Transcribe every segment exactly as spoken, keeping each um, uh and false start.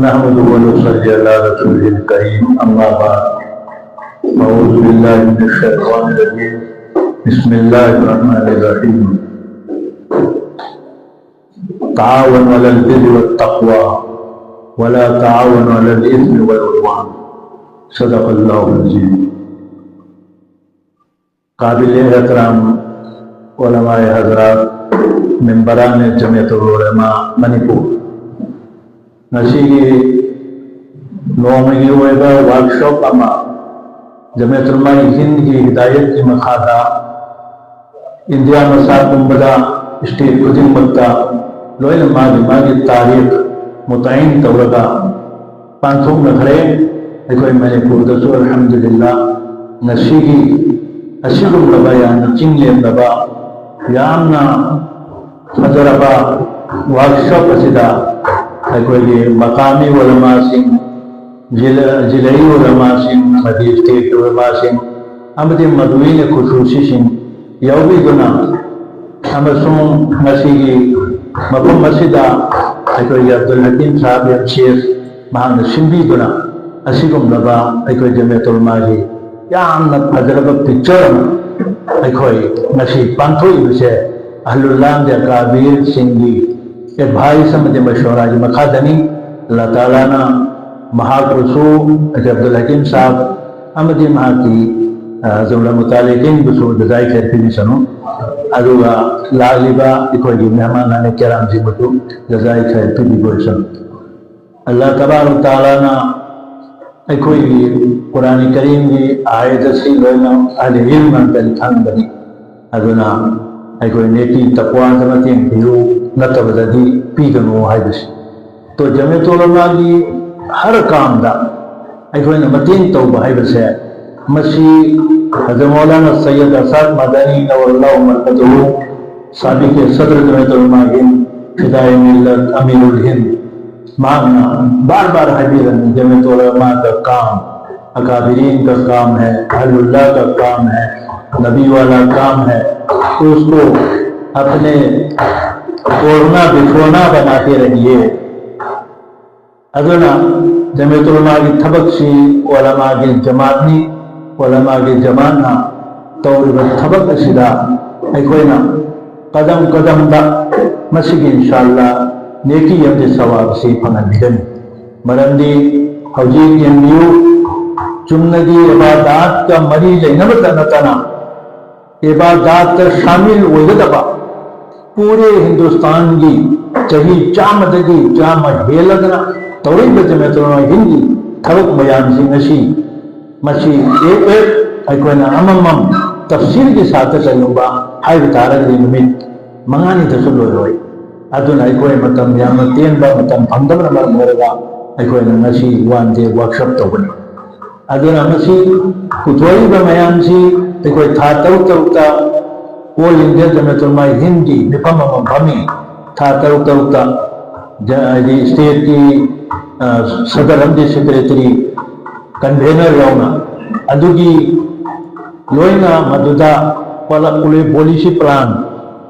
نحمده ونصلي على رسوله الكريم، أما بعد. أعوذ بالله من الشيطان الرجيم. بسم الله الرحمن الرحيم. تعاونوا على البر والتقوى ولا تعاونوا على الإثم والعدوان. صدق الله العظيم. قابل احترام علماء حضرات، ممبران جمعیت العلماء منی پور، ꯉꯁꯤꯒꯤ ꯅꯣꯡꯃꯒꯤ ꯑꯣꯏꯕ ꯋꯥꯔꯛꯁꯣꯞ ꯑꯃ ꯖꯃꯤꯌꯠ ꯎꯂꯃꯥꯏ ꯍꯤꯟꯗꯒꯤ ꯍꯤꯗꯥꯌꯠꯀꯤ ꯃꯈꯥꯗ ꯏꯟꯗꯤꯌꯥ ꯃꯆꯥ ꯄꯨꯝꯕꯗ ꯁ꯭ꯇꯦꯠ ꯈꯨꯗꯤꯡꯃꯛꯇ ꯂꯣꯏꯅ ꯃꯥꯒꯤ ꯃꯥꯒꯤ ꯇꯥꯔꯤꯈ ꯃꯨꯇꯥꯌꯤꯟ ꯇꯧꯔꯒ ꯄꯥꯡꯊꯣꯛꯅꯈ꯭ꯔꯦ꯫ ꯑꯩꯈꯣꯏ ꯃꯅꯤꯄꯨꯔꯗꯁꯨ ꯑꯜꯍꯝꯗꯨꯂꯤꯜꯂꯥ ꯉꯁꯤꯒꯤ ꯑꯁꯤꯒꯨꯝꯂꯕ ꯌꯥꯝꯅ ꯆꯤꯡ ꯂꯦꯝꯂꯕ ꯌꯥꯝꯅ ꯐꯖꯔꯕ ꯋꯥꯔꯛꯁꯣꯞ ꯑꯁꯤꯗ ꯑꯩꯈꯣꯏꯒꯤ ꯃꯀꯥꯃꯤ ꯎꯂꯃꯥꯁꯤꯡ, ꯖꯤꯂꯥ-, ꯖꯤꯂꯥꯏ ꯎꯂꯃꯥꯁꯤꯡ ꯑꯃꯗꯤ ꯁ꯭ꯇꯦꯠꯀꯤ ꯎꯂꯃꯥꯁꯤꯡ ꯑꯃꯗꯤ ꯃꯗꯨꯏꯅ ꯈꯨꯁꯨꯁꯤꯁꯤꯡ ꯌꯥꯎꯕꯤꯗꯨꯅ ꯑꯃꯁꯨꯡ ꯉꯁꯤꯒꯤ ꯃꯐꯝ ꯑꯁꯤꯗ ꯑꯩꯈꯣꯏꯒꯤ ꯑꯕꯗꯨꯜ ꯍꯀꯤꯝ ꯁꯥꯍꯕ ꯑꯦꯝ ꯁꯤ ꯑꯦꯁ ꯃꯍꯥꯛꯅ ꯁꯤꯟꯕꯤꯗꯨꯅ ꯑꯁꯤꯒꯨꯝꯂꯕ ꯑꯩꯈꯣꯏ ꯖꯃꯤꯌꯠ ꯎꯂꯃꯥꯒꯤ ꯌꯥꯝꯅ ꯐꯖꯔꯕ ꯄꯤꯛꯆꯔ ꯑꯃ ꯑꯩꯈꯣꯏ ꯉꯁꯤ ꯄꯥꯡꯊꯣꯛꯏꯕꯁꯦ ꯑꯍꯂꯨꯜꯂꯥꯍꯒꯤ ꯑꯀꯥꯕꯤꯔꯁꯤꯡꯒꯤ ꯑꯦꯗꯚꯥꯏꯁ ꯑꯃꯗꯤ ꯃꯁꯣꯔꯥꯒꯤ ꯃꯈꯥꯗꯅꯤ꯫ ꯑꯜꯂꯥꯍ ꯇꯥꯂꯥꯅ ꯃꯍꯥꯛꯄꯨꯁꯨ, ꯑꯕꯗꯨꯜ ꯍꯀꯤꯝ ꯁꯥꯍꯕ ꯑꯃꯗꯤ ꯃꯍꯥꯛꯀꯤ, ꯑ, ꯖꯨꯝꯂꯥ ꯃꯨꯇꯥꯂꯤꯀꯤꯟꯕꯨꯁꯨ ꯖꯖꯥꯏ ꯈꯩꯔ ꯄꯤꯕꯤꯁꯅꯨ꯫ ꯑꯗꯨꯒ ꯂꯥꯛꯂꯤꯕ ꯑꯩꯈꯣꯏꯒꯤ ꯃꯦꯍꯃꯥꯟ ꯑꯅꯦ ꯀꯦꯔꯥꯝꯁꯤꯡꯕꯨꯁꯨ ꯖꯖꯥꯏ ꯈꯩꯔ ꯄꯤꯕꯤꯕ ꯑꯣꯏꯁꯅꯨ꯫ ꯑꯜꯂꯥꯍ ꯇꯕꯥꯔꯛ ꯇꯥꯂꯥꯅ ꯑꯩꯈꯣꯏꯒꯤ ꯀꯨꯔꯥꯟ ꯀꯔꯤꯝꯒꯤ ꯑꯥꯌꯠ ꯑꯁꯤ ꯂꯣꯏꯅ ꯑꯍꯂꯤ ꯏꯜꯝ ꯉꯥꯛꯇꯅꯤ ꯈꯪꯕꯅꯤ꯫ ꯑꯗꯨꯅ ꯑꯩꯈꯣꯏ ꯅꯦꯀꯤ ꯇꯛꯋꯥꯗ ꯃꯇꯦꯡ ꯄꯤꯌꯨ, ꯅꯠꯇꯕꯗꯗꯤ ꯄꯤꯒꯅꯨ ꯍꯥꯏꯕꯁꯤ꯫ ꯇꯣ ꯖꯃꯤꯌꯠ ꯎꯂꯃꯥꯒꯤ ꯍꯔ ꯀꯥꯝꯗ ꯑꯩꯈꯣꯏꯅ ꯃꯇꯦꯡ ꯇꯧꯕ ꯍꯥꯏꯕꯁꯦ, ꯃꯁꯤ ꯍꯖꯔꯠ ꯃꯧꯂꯥꯅꯥ ꯁꯩꯌꯗ ꯑꯁꯥꯗ ꯃꯗꯅꯤ ꯅꯋꯔꯜꯂꯥꯍꯨ ꯃꯔꯀꯗꯍꯨ, ꯁꯥꯕꯤꯛ ꯁꯗꯔ ꯖꯃꯤꯌꯠ ꯎꯂꯃꯥ ꯍꯤꯟꯗ, ꯐꯤꯗꯥꯏ ꯃꯤꯜꯂꯠ, ꯑꯃꯤꯔꯨꯜ ꯍꯤꯟꯗ, ꯃꯍꯥꯛꯅ ꯕꯥꯔ ꯕꯥꯔ ꯍꯥꯏꯕꯤꯔꯝꯃꯤ, ꯖꯃꯤꯌꯠ ꯎꯂꯃꯥ ꯀꯥ ꯀꯥꯝ, ꯑꯀꯥꯕꯤꯔꯤꯟ ꯀꯥ ꯀꯥꯝ ꯍꯦ, ꯑꯍꯂꯨꯜꯂꯥ ꯀꯥ ꯀꯥꯝ ꯍꯦ, ꯅꯕꯤ ꯋꯥꯂꯥ ꯀꯥꯝ ꯍꯦ, ꯎꯁꯀꯣ ꯑꯄꯅꯦ ꯇꯣꯔꯅꯥ ꯕꯤꯈꯣꯔꯅꯥ ꯕꯅꯥ ꯀꯦ ꯔꯍꯤꯌꯦ꯫ ꯑꯗꯨꯅ ꯖꯃꯤꯌꯠ ꯎꯂꯃꯥꯒꯤ ꯊꯕꯛꯁꯤ ꯎꯂꯃꯥꯒꯤ ꯖꯃꯥꯠꯅꯤ꯫ ꯎꯂꯃꯥꯒꯤ ꯖꯃꯥꯠꯅ ꯇꯧꯔꯤꯕ ꯊꯕꯛ ꯑꯁꯤꯗ ꯑꯩꯈꯣꯏꯅ ꯀꯗꯝ ꯀꯗꯝꯗ ꯃꯁꯤꯒꯤ ꯏꯟꯁꯥ ꯑꯜꯂꯥ ꯅꯦꯀꯤ ꯑꯃꯗꯤ ꯁꯋꯥꯕꯁꯤ ꯐꯪꯍꯟꯕꯤꯒꯅꯤ꯫ ꯃꯔꯝꯗꯤ ꯍꯧꯖꯤꯛ ꯌꯦꯡꯕꯤꯌꯨ, ꯆꯨꯝꯅꯒꯤ ꯏꯕꯥꯗꯥꯠꯀ ꯃꯔꯤ ꯂꯩꯅꯕꯇ ꯅꯠꯇꯅ ꯏꯕꯥꯗꯥꯠꯇ ꯁꯥꯃꯤꯜ ꯑꯣꯏꯒꯗꯕ ꯄꯨꯔꯦ ꯍꯤꯟꯗꯨꯁꯇꯥꯟꯒꯤ ꯆꯍꯤ ꯆꯥꯝꯃꯗꯒꯤ ꯆꯥꯝꯃ ꯍꯦꯜꯂꯗꯅ ꯇꯧꯔꯛꯏꯕ ꯖꯃꯤꯌꯠ ꯎꯂꯃꯥ ꯍꯤꯟꯗꯀꯤ ꯊꯕꯛ ꯃꯌꯥꯝꯁꯤꯡ ꯑꯁꯤ ꯃꯁꯤ ꯑꯦꯞ ꯑꯦꯞ ꯑꯩꯈꯣꯏꯅ ꯑꯃꯃꯝ ꯇꯐꯁꯤꯜꯒꯤ ꯁꯥꯠꯇ ꯀꯩꯒꯨꯝꯕ ꯍꯥꯏꯕ ꯇꯥꯔꯒꯗꯤ ꯅꯨꯃꯤꯠ ꯃꯉꯥꯅꯤꯗꯁꯨ ꯂꯣꯏꯔꯣꯏ꯫ ꯑꯗꯨꯅ ꯑꯩꯈꯣꯏ ꯃꯇꯝ ꯌꯥꯝꯅ ꯇꯦꯟꯕ, ꯃꯇꯝ ꯐꯪꯗꯕꯅ ꯃꯔꯝ ꯑꯣꯏꯔꯒ ꯑꯩꯈꯣꯏꯅ ꯉꯁꯤ ꯋꯥꯟ ꯗꯦ ꯋꯥꯔꯛꯁꯣꯞ ꯇꯧꯕꯅꯤ꯫ ꯑꯗꯨꯅ ꯃꯁꯤ ꯄꯨꯊꯣꯛꯏꯕ ꯃꯌꯥꯝꯁꯤ ꯑꯩꯈꯣꯏ ꯊꯥ ꯇꯔꯨꯛ ꯇꯔꯨꯛꯇ ꯑꯣꯜ ꯏꯟꯗꯤꯌꯥ ꯖꯃꯤꯌꯠ ꯎꯂꯃꯥ ꯍꯤꯟꯗꯀꯤ ꯃꯤꯐꯝ ꯑꯃ ꯐꯝꯃꯤ꯫ ꯊꯥ ꯇꯔꯨꯛ ꯇꯔꯨꯛꯇ ꯖ-, ꯍꯥꯏꯗꯤ ꯁ꯭ꯇꯦꯠꯀꯤ, ꯑ, ꯁꯗꯔ ꯑꯃꯗꯤ ꯁꯦꯀ꯭ꯔꯦꯇꯔꯤ, ꯀꯟꯚꯦꯅꯔ ꯌꯥꯎꯅ꯫ ꯑꯗꯨꯒꯤ ꯂꯣꯏꯅ ꯃꯗꯨꯗ ꯄꯣꯂꯤꯁꯤ ꯄ꯭ꯂꯥꯟ,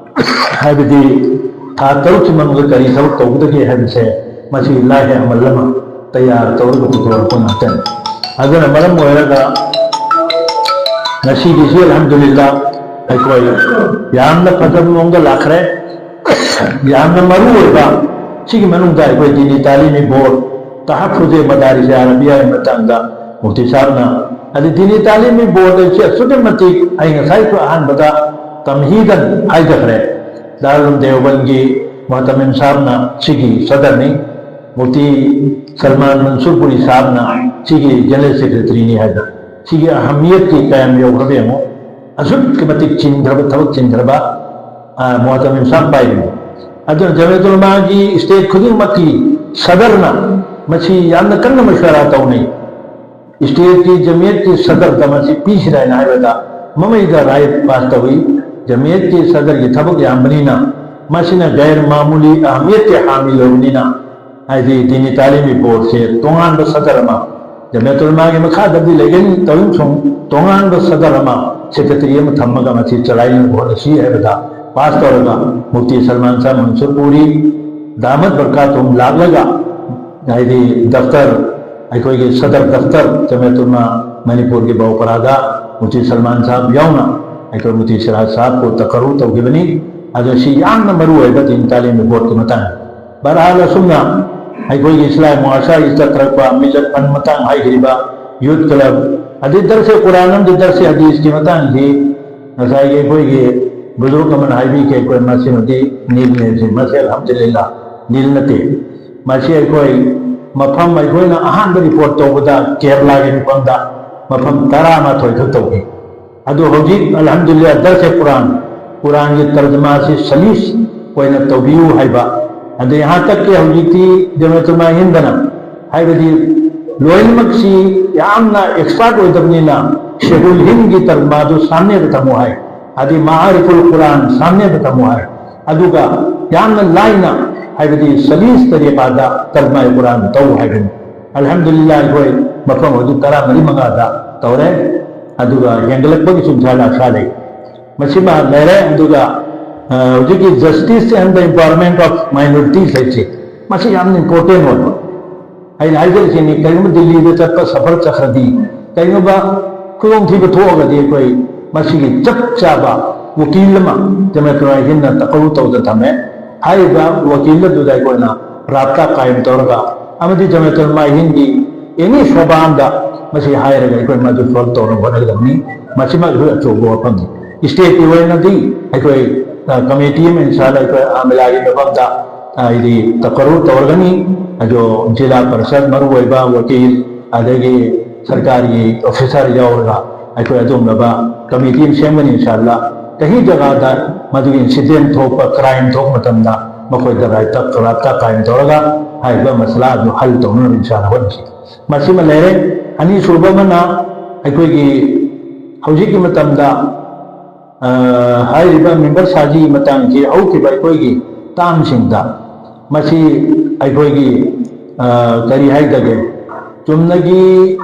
ꯍꯥꯏꯕꯗꯤ ꯊꯥ ꯇꯔꯨꯛꯀꯤ ꯃꯅꯨꯡꯗ ꯀꯔꯤ ꯊꯕꯛ ꯇꯧꯒꯗꯒꯦ ꯍꯥꯏꯕꯁꯦ ꯃꯁꯤ ꯂꯥꯏꯍ ꯑꯃꯜ ꯑꯃ ꯇꯌꯥꯔ ꯇꯧꯔꯒ ꯄꯨꯊꯣꯔꯛꯄ ꯉꯥꯛꯇꯅꯤ꯫ ꯑꯗꯨꯅ ꯃꯔꯝ ꯑꯣꯏꯔꯒ ꯉꯁꯤꯒꯤꯁꯤ ꯑꯜꯍꯝꯗꯨꯂꯤꯜꯂꯥ ꯑꯩꯈꯣꯏ ꯌꯥꯝꯅ ꯐꯖꯕ ꯃꯑꯣꯡꯗ ꯂꯥꯛꯈ꯭ꯔꯦ꯫ ꯌꯥꯝꯅ ꯃꯔꯨ ꯑꯣꯏꯕ ꯁꯤꯒꯤ ꯃꯅꯨꯡꯗ ꯑꯩꯈꯣꯏ ꯗꯤꯅꯤ ꯇꯥꯂꯤꯃꯤ ꯕꯣꯔꯗ, ꯇꯍꯐꯨꯖꯦ ꯃꯗꯥꯔꯤꯁ ꯑꯔꯕꯤꯌꯥꯒꯤ ꯃꯇꯥꯡꯗ ꯃꯨꯐꯇꯤ ꯁꯥꯍꯕꯅ, ꯑꯗꯩ ꯗꯤꯅꯤ ꯇꯥꯂꯤꯃꯤ ꯕꯣꯔꯗ ꯑꯁꯤ ꯑꯁꯨꯛꯀꯤ ꯃꯇꯤꯛ ꯑꯩ ꯉꯁꯥꯏꯁꯨ ꯑꯍꯥꯟꯕꯗ ꯇꯝꯍꯤꯗꯟ ꯍꯥꯏꯖꯈ꯭ꯔꯦ꯫ ꯗꯥꯔꯨꯜ ꯗꯦꯋꯕꯟꯒꯤ ꯃꯨꯍꯇꯃꯤꯝ ꯁꯥꯍꯕꯅ ꯁꯤꯒꯤ ꯁꯗꯔꯅꯤ, ꯃꯨꯐꯇꯤ ꯁꯜꯃꯥꯟ ꯃꯟꯁꯨꯔꯄꯨꯔꯤ ꯁꯥꯍꯕꯅ ꯁꯤꯒꯤ ꯖꯦꯅꯔꯦꯜ ꯁꯦꯀ꯭ꯔꯦꯇꯔꯤꯅꯤ ꯍꯥꯏꯗꯅ ꯁꯤꯒꯤ ꯑꯍꯃꯤꯌꯠꯀꯤ ꯀꯌꯥꯝ ꯌꯧꯈ꯭ꯔꯕ ꯌꯦꯡꯉꯣ꯫ ꯑꯁꯨꯛꯀꯤ ꯃꯇꯤꯛ ꯆꯤꯟꯈ꯭ꯔꯕ, ꯊꯕꯛ ꯆꯤꯟꯈ꯭ꯔꯕ, ꯑ, ꯃꯨꯍꯇꯃꯤꯝ ꯁꯥꯍꯕ ꯄꯥꯏꯔꯤꯅꯤ꯫ ꯑꯗꯨꯅ ꯖꯃꯤꯌꯠ ꯎꯂꯃꯥꯒꯤ ꯁ꯭ꯇꯦꯠ ꯈꯨꯗꯤꯡꯃꯛꯀꯤ ꯁꯗꯔꯅ ꯃꯁꯤ ꯌꯥꯝꯅ ꯀꯟꯅ ꯃꯁꯋꯥꯔꯥ ꯇꯧꯅꯩ꯫ ꯁ꯭ꯇꯦꯠꯀꯤ ꯖꯃꯤꯌꯠꯀꯤ ꯁꯗꯔꯗ ꯃꯁꯤ ꯄꯤꯁꯤꯔꯥ ꯍꯥꯏꯅ ꯍꯥꯏꯕꯗ ꯃꯃꯩꯗ ꯔꯥꯏ ꯄꯥꯁ ꯇꯧꯏ꯫ ꯖꯃꯤꯌꯠꯀꯤ ꯁꯗꯔꯒꯤ ꯊꯕꯛ ꯌꯥꯝꯕꯅꯤꯅ ꯃꯁꯤꯅ ꯒꯩꯔ ꯃꯥꯃꯨꯂꯤ ꯑꯍꯃꯤꯌꯠꯀꯤ ꯍꯥꯃꯤꯜ ꯑꯣꯏꯕꯅꯤꯅ, ꯍꯥꯏꯗꯤ ꯗꯤꯅꯤ ꯇꯥꯂꯤꯃꯤ ꯕꯣꯔꯗꯁꯦ ꯇꯣꯉꯥꯟꯕ ꯁꯗꯔ ꯑꯃ, ꯖꯃꯤꯌꯠ ꯎꯂꯃꯥꯒꯤ ꯃꯈꯥꯗꯗꯤ ꯂꯩꯒꯅꯤ ꯇꯧꯏꯒꯨꯝꯁꯨꯡ, ꯇꯣꯉꯥꯟꯕ ꯁꯗꯔ ꯑꯃ, ꯁꯦꯀ꯭ꯔꯦꯇꯔꯤ ꯑꯃ ꯊꯝꯃꯒ ꯃꯁꯤ ꯆꯂꯥꯏꯅꯕ ꯍꯣꯠꯅꯁꯤ ꯍꯥꯏꯕꯗ ꯄꯥꯁ ꯇꯧꯔꯒ ꯃꯨꯐꯇꯤ ꯁꯜꯃꯥꯟ ꯁꯥꯍꯕ ꯃꯟꯁꯨꯔꯄꯨꯔꯤ ꯗꯥꯃꯠ ꯕꯔꯀꯥꯇꯨꯍꯨꯝ ꯂꯥꯛꯂꯒ ꯍꯥꯏꯗꯤ ꯗꯐꯇꯔ, ꯑꯩꯈꯣꯏꯒꯤ ꯁꯗꯔ ꯗꯐꯇꯔ ꯖꯃꯤꯌꯠ ꯎꯂꯃꯥ ꯃꯅꯤꯄꯨꯔꯒꯤ ꯕꯧꯄꯔꯥꯗ ꯃꯨꯐꯇꯤ ꯁꯜꯃꯥꯟ ꯁꯥꯍꯕ ꯌꯥꯎꯅ ꯑꯩꯈꯣꯏ ꯃꯨꯐꯇꯤ ꯁꯤꯔꯥꯖ ꯁꯥꯍꯕꯄꯨ ꯇꯀꯔꯨ ꯇꯧꯈꯤꯕꯅꯤ꯫ ꯑꯗꯣ ꯁꯤ ꯌꯥꯝꯅ ꯃꯔꯨ ꯑꯣꯏꯕ ꯗꯤꯟ ꯇꯥꯂꯤꯝ ꯕꯣꯔꯗꯀꯤ ꯃꯇꯥꯡ꯫ ꯕꯍꯔꯍꯥꯜ, ꯑꯁꯨꯝꯅ ꯑꯩꯈꯣꯏꯒꯤ ꯏꯁꯂꯥꯍꯤ ꯃꯨꯑꯁꯁꯥꯒꯤ ꯆꯠꯊꯔꯛꯄ ꯃꯤꯂꯠ ꯐꯟ ꯃꯇꯥꯡ ꯍꯥꯏꯈ꯭ꯔꯤꯕ, ꯌꯨꯠ ꯀ꯭ꯂꯕ, ꯑꯗꯩ ꯗꯔꯁꯦ ꯀꯨꯔꯥꯟ ꯑꯃꯗꯤ ꯗꯔꯁꯦ ꯍꯗꯤꯁꯀꯤ ꯃꯇꯥꯡꯁꯤ ꯉꯁꯥꯏꯒꯤ ꯑꯩꯈꯣꯏꯒꯤ ꯕꯨꯖꯨꯔꯒ ꯑꯃꯅ ꯍꯥꯏꯕꯤꯈꯤ, ꯑꯩꯈꯣꯏ ꯃꯁꯤꯃꯗꯤ ꯅꯤꯜꯅꯦ, ꯁꯤ ꯃꯁꯤ ꯑꯜꯍꯝꯗꯨꯂꯤꯜꯂꯥ ꯅꯤꯜ ꯅꯠꯇꯦ꯫ ꯃꯁꯤ ꯑꯩꯈꯣꯏ ꯃꯐꯝ, ꯑꯩꯈꯣꯏꯅ ꯑꯍꯥꯟꯕ ꯔꯤꯄꯣꯔꯠ ꯇꯧꯕꯗ ꯀꯦꯔꯂꯥꯒꯤ ꯃꯐꯝꯗ ꯃꯐꯝ ꯇꯔꯥꯃꯥꯊꯣꯏ ꯈꯛ ꯇꯧꯈꯤ꯫ ꯑꯗꯨ ꯍꯧꯖꯤꯛ ꯑꯜꯍꯝꯗꯨꯂꯤꯜꯂꯥ ꯗꯔꯁꯦ ꯀꯨꯔꯥꯟ, ꯀꯨꯔꯥꯟꯒꯤ ꯇꯔꯖꯃꯥꯁꯤ ꯁꯂꯤꯁ ꯑꯣꯏꯅ ꯇꯧꯕꯤꯌꯨ ꯍꯥꯏꯕ꯫ ꯑꯗꯩ ꯍꯟꯗꯛꯀꯤ ꯍꯧꯖꯤꯛꯇꯤ ꯖꯃꯤꯌꯠ ꯎꯂꯃꯥ ꯍꯤꯟꯗꯅ ꯍꯥꯏꯕꯗꯤ ꯂꯣꯏꯅꯃꯛꯁꯤ ꯌꯥꯝꯅ ꯑꯦꯛꯁꯄꯥꯔꯠ ꯑꯣꯏꯗꯕꯅꯤꯅ ꯁꯦꯈꯨꯜ ꯍꯤꯟꯗꯒꯤ ꯇꯔꯖꯃꯥꯗꯨ ꯁꯥꯝꯅꯦꯗ ꯊꯝꯃꯣ ꯍꯥꯏ, ꯑꯗꯩ ꯃꯥꯑꯔꯤꯐꯨꯜ ꯀꯨꯔꯥꯟ ꯁꯥꯝꯅꯦꯗ ꯊꯝꯃꯣ ꯍꯥꯏ꯫ ꯑꯗꯨꯒ ꯌꯥꯝꯅ ꯂꯥꯏꯅ ꯍꯥꯏꯕꯗꯤ ꯁꯂꯤꯁ ꯇꯔꯤꯀꯥꯗ ꯇꯔꯖꯃꯥ ꯀꯨꯔꯥꯟ ꯇꯧ ꯍꯥꯏꯕꯅꯤ꯫ ꯑꯜꯍꯝꯗꯨꯂꯤꯜꯂꯥ, ꯑꯩꯈꯣꯏ ꯃꯐꯝ ꯑꯗꯨ ꯇꯔꯥꯃꯔꯤ ꯃꯉꯥꯗ ꯇꯧꯔꯦ꯫ ꯑꯗꯨꯒ ꯍꯦꯟꯒꯠꯂꯛꯄꯒꯤꯁꯨ ꯏꯟꯁꯥ ꯑꯜꯂꯥ ꯑꯁꯥ ꯂꯩ꯫ ꯃꯁꯤꯃ ꯂꯩꯔꯦ꯫ ꯑꯗꯨꯒ, ꯑ, ꯍꯧꯖꯤꯛꯀꯤ Justice and the Empowerment of Minorities ꯍꯥꯏꯁꯦ, ꯃꯁꯤ ꯌꯥꯝꯅ ꯏꯝꯄꯣꯔꯇꯦꯟ ꯑꯣꯏꯕ꯫ ꯑꯩꯅ ꯍꯥꯏꯖꯔꯤꯁꯤꯅꯤ, ꯀꯔꯤꯒꯨꯝꯕ ꯗꯤꯜꯂꯤꯗ ꯆꯠꯄ ꯁꯐꯔ ꯆꯠꯈ꯭ꯔꯗꯤ, ꯀꯔꯤꯒꯨꯝꯕ ꯈꯨꯗꯣꯡꯊꯤꯕ ꯊꯣꯛꯑꯒꯗꯤ ꯑꯩꯈꯣꯏ ꯃꯁꯤꯒꯤ ꯆꯞ ꯆꯥꯕ ꯋꯀꯤꯜ ꯑꯃ ꯖꯃꯤꯌꯠ ꯎꯂꯃꯥ ꯍꯤꯟꯗꯅ ꯇꯀꯔꯨ ꯇꯧꯗ ꯊꯝꯃꯦ꯫ ꯍꯥꯏꯔꯤꯕ ꯋꯀꯤꯜ ꯑꯗꯨꯗ ꯑꯩꯈꯣꯏꯅ ꯔꯥꯕꯇꯥ ꯀꯥꯌꯝ ꯇꯧꯔꯒ ꯑꯃꯗꯤ ꯖꯃꯤꯌꯠ ꯎꯂꯃꯥ ꯍꯤꯟꯗꯒꯤ ꯑꯦꯅꯤ ꯁꯣꯕꯥ ꯑꯃꯗ ꯃꯁꯤ ꯍꯥꯏꯔꯒ ꯑꯩꯈꯣꯏ ꯃꯗꯨ ꯁꯣꯜꯕ ꯇꯧꯅꯕ ꯍꯣꯠꯅꯒꯗꯕꯅꯤ꯫ ꯃꯁꯤꯃꯛ ꯑꯩꯈꯣꯏ ꯑꯆꯧꯕ ꯋꯥꯐꯝꯅꯤ꯫ ꯁ꯭ꯇꯦꯠꯀꯤ ꯑꯣꯏꯅꯗꯤ ꯑꯩꯈꯣꯏ, ꯑ, ꯀꯃꯤꯇꯤ ꯑꯃ ꯏꯟꯁꯥꯜꯂꯥ ꯑꯩꯈꯣꯏ ꯑꯥꯃꯤꯂꯥꯒꯤ ꯃꯐꯝꯗ, ꯑ, ꯍꯥꯏꯗꯤ ꯇꯀꯔꯨ ꯇꯧꯔꯒꯅꯤ꯫ ꯑꯗꯣ ꯖꯤꯂꯥ ꯄꯔꯤꯁꯗ ꯃꯔꯨꯑꯣꯏꯕ ꯋꯀꯤꯜ ꯑꯗꯒꯤ ꯁꯔꯀꯥꯔꯒꯤ ꯑꯣꯐꯤꯁꯥꯔ ꯌꯥꯎꯔꯒ ꯑꯩꯈꯣꯏ ꯑꯗꯨꯒꯨꯝꯂꯕ ꯀꯃꯤꯇꯤ ꯑꯃ ꯁꯦꯝꯒꯅꯤ ꯏꯟꯁꯥꯜꯂꯥ꯫ ꯆꯍꯤ ꯖꯒꯥꯗ ꯃꯗꯨꯒꯤ ꯏꯟꯁꯤꯗꯦꯟ ꯊꯣꯛꯄ, ꯀ꯭ꯔꯥꯏꯝ ꯊꯣꯛꯄ ꯃꯇꯝꯗ ꯃꯈꯣꯏꯗ ꯔꯥꯕꯇꯥ, ꯔꯥꯕꯇꯥ ꯀꯥꯌꯝ ꯇꯧꯔꯒ ꯍꯥꯏꯔꯤꯕ ꯃꯁꯂꯥ ꯑꯗꯨ ꯍꯜ ꯇꯧꯅꯅꯕ ꯏꯟꯁꯥꯜꯂꯥ ꯍꯣꯠꯅꯁꯤ꯫ ꯃꯁꯤꯃ ꯂꯩꯔꯦ꯫ ꯑꯅꯤꯁꯨꯕ ꯑꯃꯅ ꯑꯩꯈꯣꯏꯒꯤ ꯍꯧꯖꯤꯛꯀꯤ ꯃꯇꯝꯗ, ꯑ, ꯍꯥꯏꯔꯤꯕ ꯃꯦꯝꯕꯔ ꯁꯥꯖꯤꯒꯤ ꯃꯇꯥꯡꯁꯤ ꯍꯧꯈꯤꯕ ꯑꯩꯈꯣꯏꯒꯤ ꯇꯥꯝꯁꯤꯡꯗ ꯃꯁꯤ ꯑꯩꯈꯣꯏꯒꯤ, ꯑ, ꯀꯔꯤ ꯍꯥꯏꯒꯗꯒꯦ, ꯆꯨꯝꯅꯒꯤ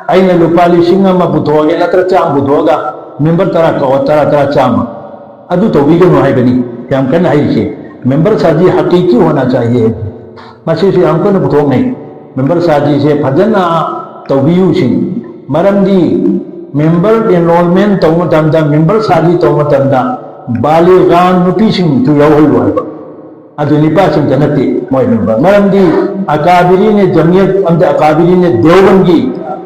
ꯑꯩꯅ ꯂꯨꯄꯥ ꯂꯤꯁꯤꯡ ꯑꯃ ꯄꯨꯊꯣꯛꯑꯒꯦ ꯅꯠꯇ꯭ꯔꯒ ꯆꯥꯝꯃ ꯄꯨꯊꯣꯛꯑꯒ ꯃꯦꯝꯕꯔ ꯇꯔꯥ ꯀꯧꯑꯣ, ꯇꯔꯥ, ꯇꯔꯥ, ꯆꯥꯝꯃ, ꯑꯗꯨ ꯇꯧꯕꯤꯒꯅꯨ ꯍꯥꯏꯕꯅꯤ ꯌꯥꯝ ꯀꯟꯅ ꯍꯥꯏꯔꯤꯁꯦ꯫ ꯃꯦꯝꯕꯔ ꯁꯥꯖꯤ ꯍꯀꯤꯀꯤ ꯍꯣꯅꯥ ꯆꯥꯍꯤꯌꯦ꯫ ꯃꯁꯤꯁꯨ ꯌꯥꯝ ꯀꯟꯅ ꯄꯨꯊꯣꯛꯅꯩ꯫ ꯃꯦꯝꯕꯔ ꯁꯥꯗꯤꯁꯦ ꯐꯖꯅ ꯇꯧꯕꯤꯌꯨꯁꯤꯡ, ꯃꯔꯝꯗꯤ ꯃꯦꯝꯕꯔ ꯑꯦꯟꯔꯣꯜꯃꯦꯟ ꯇꯧꯕ ꯃꯇꯝꯗ, ꯃꯦꯝꯕꯔ ꯁꯥꯗꯤ ꯇꯧꯕ ꯃꯇꯝꯗ ꯕꯥꯂꯤꯒꯥꯟ ꯅꯨꯄꯤꯁꯤꯡꯁꯨ ꯌꯥꯎꯍꯜꯂꯨ ꯍꯥꯏꯕ꯫ ꯑꯗꯨ ꯅꯨꯄꯥꯁꯤꯡꯇ ꯅꯠꯇꯦ ꯃꯣꯏ ꯃꯦꯝꯕꯔ, ꯃꯔꯝꯗꯤ ꯑꯀꯥꯕꯤꯔꯤꯅꯦ ꯖꯃꯤꯌꯠ ꯑꯃꯗꯤ ꯑꯀꯥꯕꯤꯔꯤꯅꯦ ꯗꯦꯋꯕꯟꯒꯤ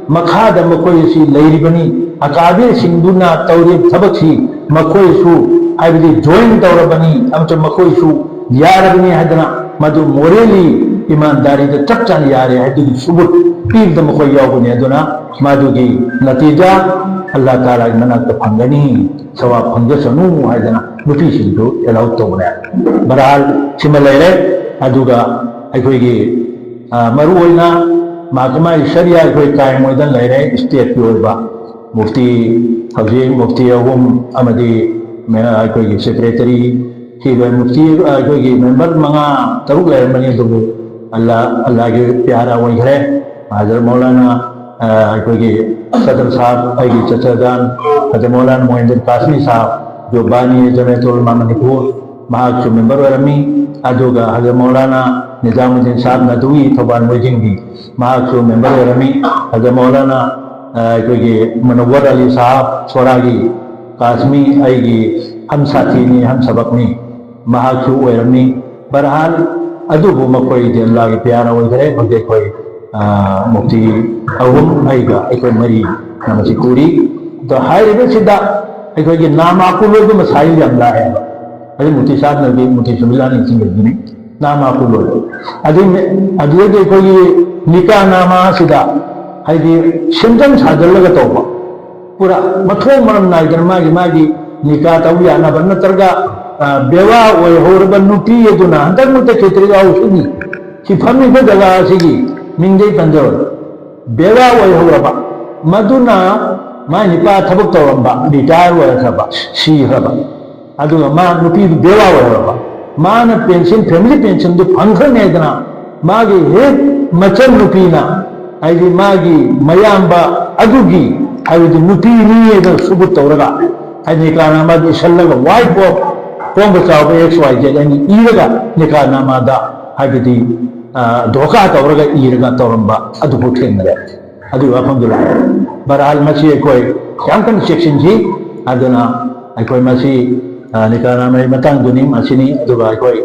ꯃꯈꯥꯗ ꯃꯈꯣꯏ ꯑꯁꯤ ꯂꯩꯔꯤꯕꯅꯤ꯫ ꯑꯀꯥꯕꯤꯔꯁꯤꯡꯗꯨꯅ ꯇꯧꯔꯤꯕ ꯊꯕꯛꯁꯤ ꯃꯈꯣꯏꯁꯨ, ꯍꯥꯏꯕꯗꯤ ꯖꯣꯏꯟ ꯇꯧꯔꯕꯅꯤ ꯑꯃꯁꯨꯡ ꯃꯈꯣꯏꯁꯨ ꯌꯥꯔꯕꯅꯤ ꯍꯥꯏꯗꯅ ꯃꯗꯨ ꯃꯣꯔꯦꯜꯂꯤ ꯏꯃꯥꯟꯗꯥꯔꯤꯗ ꯆꯞ ꯆꯥꯅ ꯌꯥꯔꯦ ꯍꯥꯏꯕꯗꯨꯒꯤ ꯁꯨꯕꯨꯠ ꯄꯤꯕꯗ ꯃꯈꯣꯏ ꯌꯥꯎꯕꯅꯤ꯫ ꯑꯗꯨꯅ ꯃꯗꯨꯒꯤ ꯅꯇꯤꯖꯥ ꯑꯜꯂꯥ ꯇꯥꯂꯥꯒꯤ ꯃꯅꯥꯛꯇ ꯐꯪꯒꯅꯤ, ꯁꯋꯥꯕ ꯐꯪꯖꯁꯅꯨ ꯍꯥꯏꯗꯅ ꯅꯨꯄꯤꯁꯤꯡꯗꯨ ꯑꯦꯂꯥꯎ ꯇꯧꯕꯅꯦ꯫ ꯕꯔꯥꯜ ꯁꯤꯃ ꯂꯩꯔꯦ꯫ ꯑꯗꯨꯒ ꯑꯩꯈꯣꯏꯒꯤ, ꯑ, ꯃꯔꯨꯑꯣꯏꯅ ꯃꯍꯥꯇꯃꯥ ꯏꯁꯔꯤꯌꯥ ꯑꯩꯈꯣꯏ ꯀꯥꯏꯝ ꯑꯣꯏꯗꯅ ꯂꯩꯔꯦ ꯏꯁꯇꯦꯠꯀꯤ ꯑꯣꯏꯕ꯫ ꯃꯨꯐꯇꯤ, ꯍꯧꯖꯤꯛ ꯃꯨꯐꯇꯤ ꯑꯍꯨꯝ ꯑꯃꯗꯤ ꯃꯦ-, ꯑꯩꯈꯣꯏꯒꯤ ꯁꯦꯀ꯭ꯔꯦꯇꯔꯤ, ꯁꯤꯗ ꯃꯨꯐꯇꯤ, ꯑꯩꯈꯣꯏꯒꯤ ꯃꯦꯝꯕꯔ ꯃꯉꯥ ꯇꯔꯨꯛ ꯂꯩꯔꯝꯕꯅꯤ, ꯑꯗꯨꯕꯨ ꯑꯜꯂꯥ, ꯑꯜꯂꯥꯒꯤ ꯄ꯭ꯌꯥꯔꯥ ꯑꯣꯏꯈ꯭ꯔꯦ꯫ ꯍꯖꯔꯠ ꯃꯧꯂꯥꯅꯥ, ꯑ, ꯑꯩꯈꯣꯏꯒꯤ ꯁꯗꯔ ꯁꯥꯍꯕ, ꯑꯩꯒꯤ ꯆꯆꯥꯖꯥꯟ ꯍꯖꯔꯠ ꯃꯧꯂꯥꯅꯥ ꯃꯣꯏꯟꯗꯤꯟ ꯀꯥꯁꯃꯤ ꯁꯥꯍꯕ, ꯖꯣ ꯕꯥꯅꯤ ꯖꯃꯤꯌꯠ ꯎꯂꯃꯥ ꯃꯅꯤꯄꯨꯔ, ꯃꯍꯥꯛꯁꯨ ꯃꯦꯝꯕꯔ ꯑꯣꯏꯔꯝꯃꯤ꯫ ꯑꯗꯨꯒ ꯍꯖꯔꯠ ꯃꯧꯂꯥꯅꯥ ꯅꯤꯖꯥꯃꯨꯗꯤꯟ ꯁꯥꯍꯕ ꯅꯗꯋꯤ ꯊꯧꯕꯥꯜ ꯃꯣꯏꯖꯤꯡꯒꯤ, ꯃꯍꯥꯛꯁꯨ ꯃꯦꯝꯕꯔ ꯑꯣꯏꯔꯝꯃꯤ꯫ ꯍꯖꯔꯠ ꯃꯧꯂꯥꯅꯥ, ꯑ, ꯑꯩꯈꯣꯏꯒꯤ ꯃꯨꯅꯧꯋꯔ ꯑꯂꯤ ꯁꯥꯍꯕ ꯁꯣꯔꯥꯒꯤ ꯀꯥꯁꯃꯤ ꯑꯩꯒꯤ ꯍꯝ ꯁꯥꯊꯤꯅꯤ, ꯍꯝ ꯁꯕꯛꯅꯤ, ꯃꯍꯥꯛꯁꯨ ꯑꯣꯏꯔꯝꯃꯤ꯫ ꯕꯍꯔꯍꯥꯜ, ꯑꯗꯨꯕꯨ ꯃꯈꯣꯏꯗꯤ ꯑꯜꯂꯥꯒꯤ ꯄꯤꯌꯥꯔ ꯑꯣꯏꯈ꯭ꯔꯦ꯫ ꯍꯧꯖꯤꯛ ꯑꯩꯈꯣꯏ, ꯑ, ꯃꯨꯐꯇꯤ ꯑꯍꯨꯝ ꯑꯩꯒ ꯑꯩꯈꯣꯏ ꯃꯔꯤ ꯃꯁꯤ ꯀꯨꯔꯤ꯫ ꯑꯗꯣ ꯍꯥꯏꯔꯤꯕꯁꯤꯗ ꯑꯩꯈꯣꯏꯒꯤ ꯅꯥꯃꯥ ꯀꯨꯂꯣꯏꯕ ꯃꯁꯥꯏꯜ ꯌꯥꯝ ꯂꯥꯛꯑꯦꯕ꯫ ꯑꯗꯩ ꯃꯨꯐꯇꯤ ꯁꯥꯍꯕꯅꯗꯤ ꯃꯨꯐꯇꯤ ꯁꯨꯃꯤꯂꯥ ꯅꯤꯡꯁꯤꯡꯕꯤꯒꯅꯤ꯫ ꯅꯥꯃꯥ ꯀꯨꯂꯣꯏꯕ꯫ ꯑꯗꯨ, ꯑꯗꯨꯗꯒꯤ ꯑꯩꯈꯣꯏꯒꯤ ꯅꯤꯀꯥ ꯅꯥꯃꯥ ꯑꯁꯤꯗ ꯍꯥꯏꯗꯤ ꯁꯦꯝꯖꯤꯟ ꯁꯥꯖꯤꯜꯂꯒ ꯇꯧꯕ꯫ ꯄꯨꯔꯥ ꯃꯊꯣꯡ ꯃꯔꯝ ꯅꯥꯏꯗꯅ ꯃꯥꯒꯤ, ꯃꯥꯒꯤ ꯅꯤꯀꯥ ꯇꯧ ꯌꯥꯅꯕ ꯅꯠꯇ꯭ꯔꯒ, ꯑ, ꯕꯦꯋꯥ ꯑꯣꯏꯍꯧꯔꯕ ꯅꯨꯄꯤ ꯑꯗꯨꯅ ꯍꯟꯗꯛꯃꯛꯇ ꯈꯦꯇ꯭ꯔꯤ ꯍꯥꯎꯁꯤꯒꯤ ꯁꯤ ꯐꯝꯃꯤꯕ ꯖꯒꯥ ꯑꯁꯤꯒꯤ ꯃꯤꯡꯗꯩ ꯄꯟꯖꯧ꯫ ꯕꯦꯋꯥ ꯑꯣꯏꯍꯧꯔꯕ, ꯃꯗꯨꯅ ꯃꯥꯏ ꯅꯨꯄꯥ ꯊꯕꯛ ꯇꯧꯔꯝꯕ, ꯔꯤꯇꯥꯌꯔ ꯑꯣꯏꯔꯛꯈ꯭ꯔꯕ, ꯁꯤꯈ꯭ꯔꯕ, ꯑꯗꯨꯒ ꯃꯥ ꯅꯨꯄꯤꯗꯨ ꯕꯦꯋꯥ ꯑꯣꯏꯍꯧꯔꯕ, ꯃꯥꯅ ꯄꯦꯟꯁꯤꯟ, ꯐꯦꯃꯤꯂꯤ ꯄꯦꯟꯁꯤꯟꯗꯨ ꯐꯪꯈ꯭ꯔꯅꯤ ꯍꯥꯏꯗꯅ ꯃꯥꯒꯤ ꯍꯦꯛ ꯃꯆꯟꯅꯨꯄꯤꯅ, ꯍꯥꯏꯗꯤ ꯃꯥꯒꯤ ꯃꯌꯥꯝꯕ ꯑꯗꯨꯒꯤ, ꯍꯥꯏꯕꯗꯤ ꯅꯨꯄꯤꯅꯤ ꯍꯥꯏꯗꯅ ꯁꯨꯕꯨꯠ ꯇꯧꯔꯒ, ꯍꯥꯏꯗꯤ ꯅꯤꯀꯥꯅꯥꯃꯥꯗ ꯏꯁꯜꯂꯒ, ꯋꯥꯏꯐ ꯑꯣꯐ ꯀꯣꯡꯕ ꯆꯥꯎꯕ ꯑꯦꯛꯁ ꯋꯥꯏ ꯖꯦꯠ ꯑꯅꯤ ꯏꯔꯒ ꯅꯤꯀꯥꯅꯥꯃꯥꯗ, ꯍꯥꯏꯕꯗꯤ ꯙꯣꯀꯥ ꯇꯧꯔꯒ ꯏꯔꯒ ꯇꯧꯔꯝꯕ ꯑꯗꯨꯐꯥꯎ ꯊꯦꯡꯅꯔꯦ꯫ ꯑꯗꯨꯒꯤ ꯋꯥꯐꯝꯗꯨ ꯂꯥꯛꯑꯦ꯫ ꯕꯍꯔꯍꯥꯜ, ꯃꯁꯤ ꯑꯩꯈꯣꯏ ꯌꯥꯝ ꯀꯟꯅ ꯆꯦꯛꯁꯤꯟꯁꯤ꯫ ꯑꯗꯨꯅ ꯑꯩꯈꯣꯏ ꯃꯁꯤ ꯅꯤꯀꯥ ꯅꯥꯃꯥꯒꯤ ꯃꯇꯥꯡꯗꯨꯅꯤ, ꯃꯁꯤꯅꯤ꯫ ꯑꯗꯨꯒ ꯑꯩꯈꯣꯏ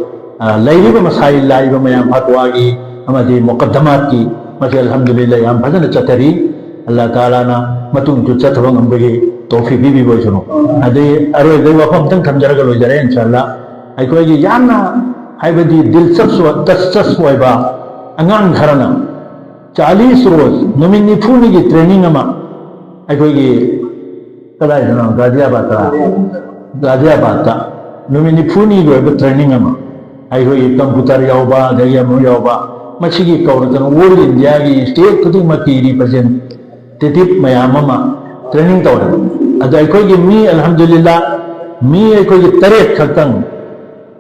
ꯂꯩꯔꯤꯕ ꯃꯁꯥꯏꯜ ꯂꯥꯛꯏꯕ ꯃꯌꯥꯝ, ꯐꯠꯋꯥꯒꯤ ꯑꯃꯗꯤ ꯃꯨꯀꯗꯃꯥꯠꯀꯤ, ꯃꯁꯤ ꯑꯜꯍꯝꯗꯨꯂꯤꯜꯂꯥ ꯌꯥꯝ ꯐꯖꯅ ꯆꯠꯊꯔꯤ꯫ ꯑꯜꯂꯥ ꯇꯥꯂꯥꯅ ꯃꯇꯨꯡꯁꯨ ꯆꯠꯊꯕ ꯉꯝꯕꯒꯤ ꯇꯧꯐꯤꯛ ꯄꯤꯕꯤꯕ ꯑꯣꯏꯁꯅꯨ꯫ ꯑꯗꯩ ꯑꯔꯣꯏꯕꯗ ꯋꯥꯐꯝ ꯑꯃꯇꯪ ꯊꯝꯖꯔꯒ ꯂꯣꯏꯖꯔꯦ, ꯏꯟꯁꯥ ꯑꯜꯂꯥ꯫ ꯑꯩꯈꯣꯏꯒꯤ ꯌꯥꯝꯅ ꯍꯥꯏꯕꯗꯤ ꯗꯤꯜꯆꯁꯄ ꯑꯣꯏꯕ ꯑꯉꯥꯡ ꯈꯔꯅ ꯆꯥꯂꯤꯁ ꯔꯣꯖ, ꯅꯨꯃꯤꯠ ꯅꯤꯐꯨꯅꯤꯒꯤ ꯇ꯭ꯔꯦꯅꯤꯡ ꯑꯃ ꯑꯩꯈꯣꯏꯒꯤ ꯀꯗꯥꯏꯗꯅꯣ, ꯒꯥꯖꯤꯌꯥꯕꯥꯗꯇ, ꯒꯥꯖꯤꯌꯥꯕꯥꯗꯇ ꯅꯨꯃꯤꯠ ꯅꯤꯐꯨꯅꯤꯒꯤ ꯑꯣꯏꯕ ꯇ꯭ꯔꯦꯅꯤꯡ ꯑꯃ, ꯑꯩꯈꯣꯏꯒꯤ ꯀꯝꯄ꯭ꯌꯨꯇꯔ ꯌꯥꯎꯕ, ꯑꯗꯒꯤ ꯑꯃꯨꯛ ꯌꯥꯎꯕ, ꯃꯁꯤꯒꯤ ꯀꯧꯔꯗꯅ ꯑꯣꯜ ꯏꯟꯗꯤꯌꯥꯒꯤ ꯁ꯭ꯇꯦꯠ ꯈꯨꯗꯤꯡꯃꯛꯀꯤ ꯔꯤꯄ꯭ꯔꯖꯦꯟꯇꯦꯇꯤꯚ ꯃꯌꯥꯝ ꯑꯃ ꯇ꯭ꯔꯦꯅꯤꯡ ꯇꯧꯔꯦ꯫ ꯑꯗꯣ ꯑꯩꯈꯣꯏꯒꯤ ꯃꯤ ꯑꯜꯍꯝꯗꯨꯂꯤꯜꯂꯥ, ꯃꯤ ꯑꯩꯈꯣꯏꯒꯤ ꯇꯔꯦꯠ ꯈꯛꯇꯪ,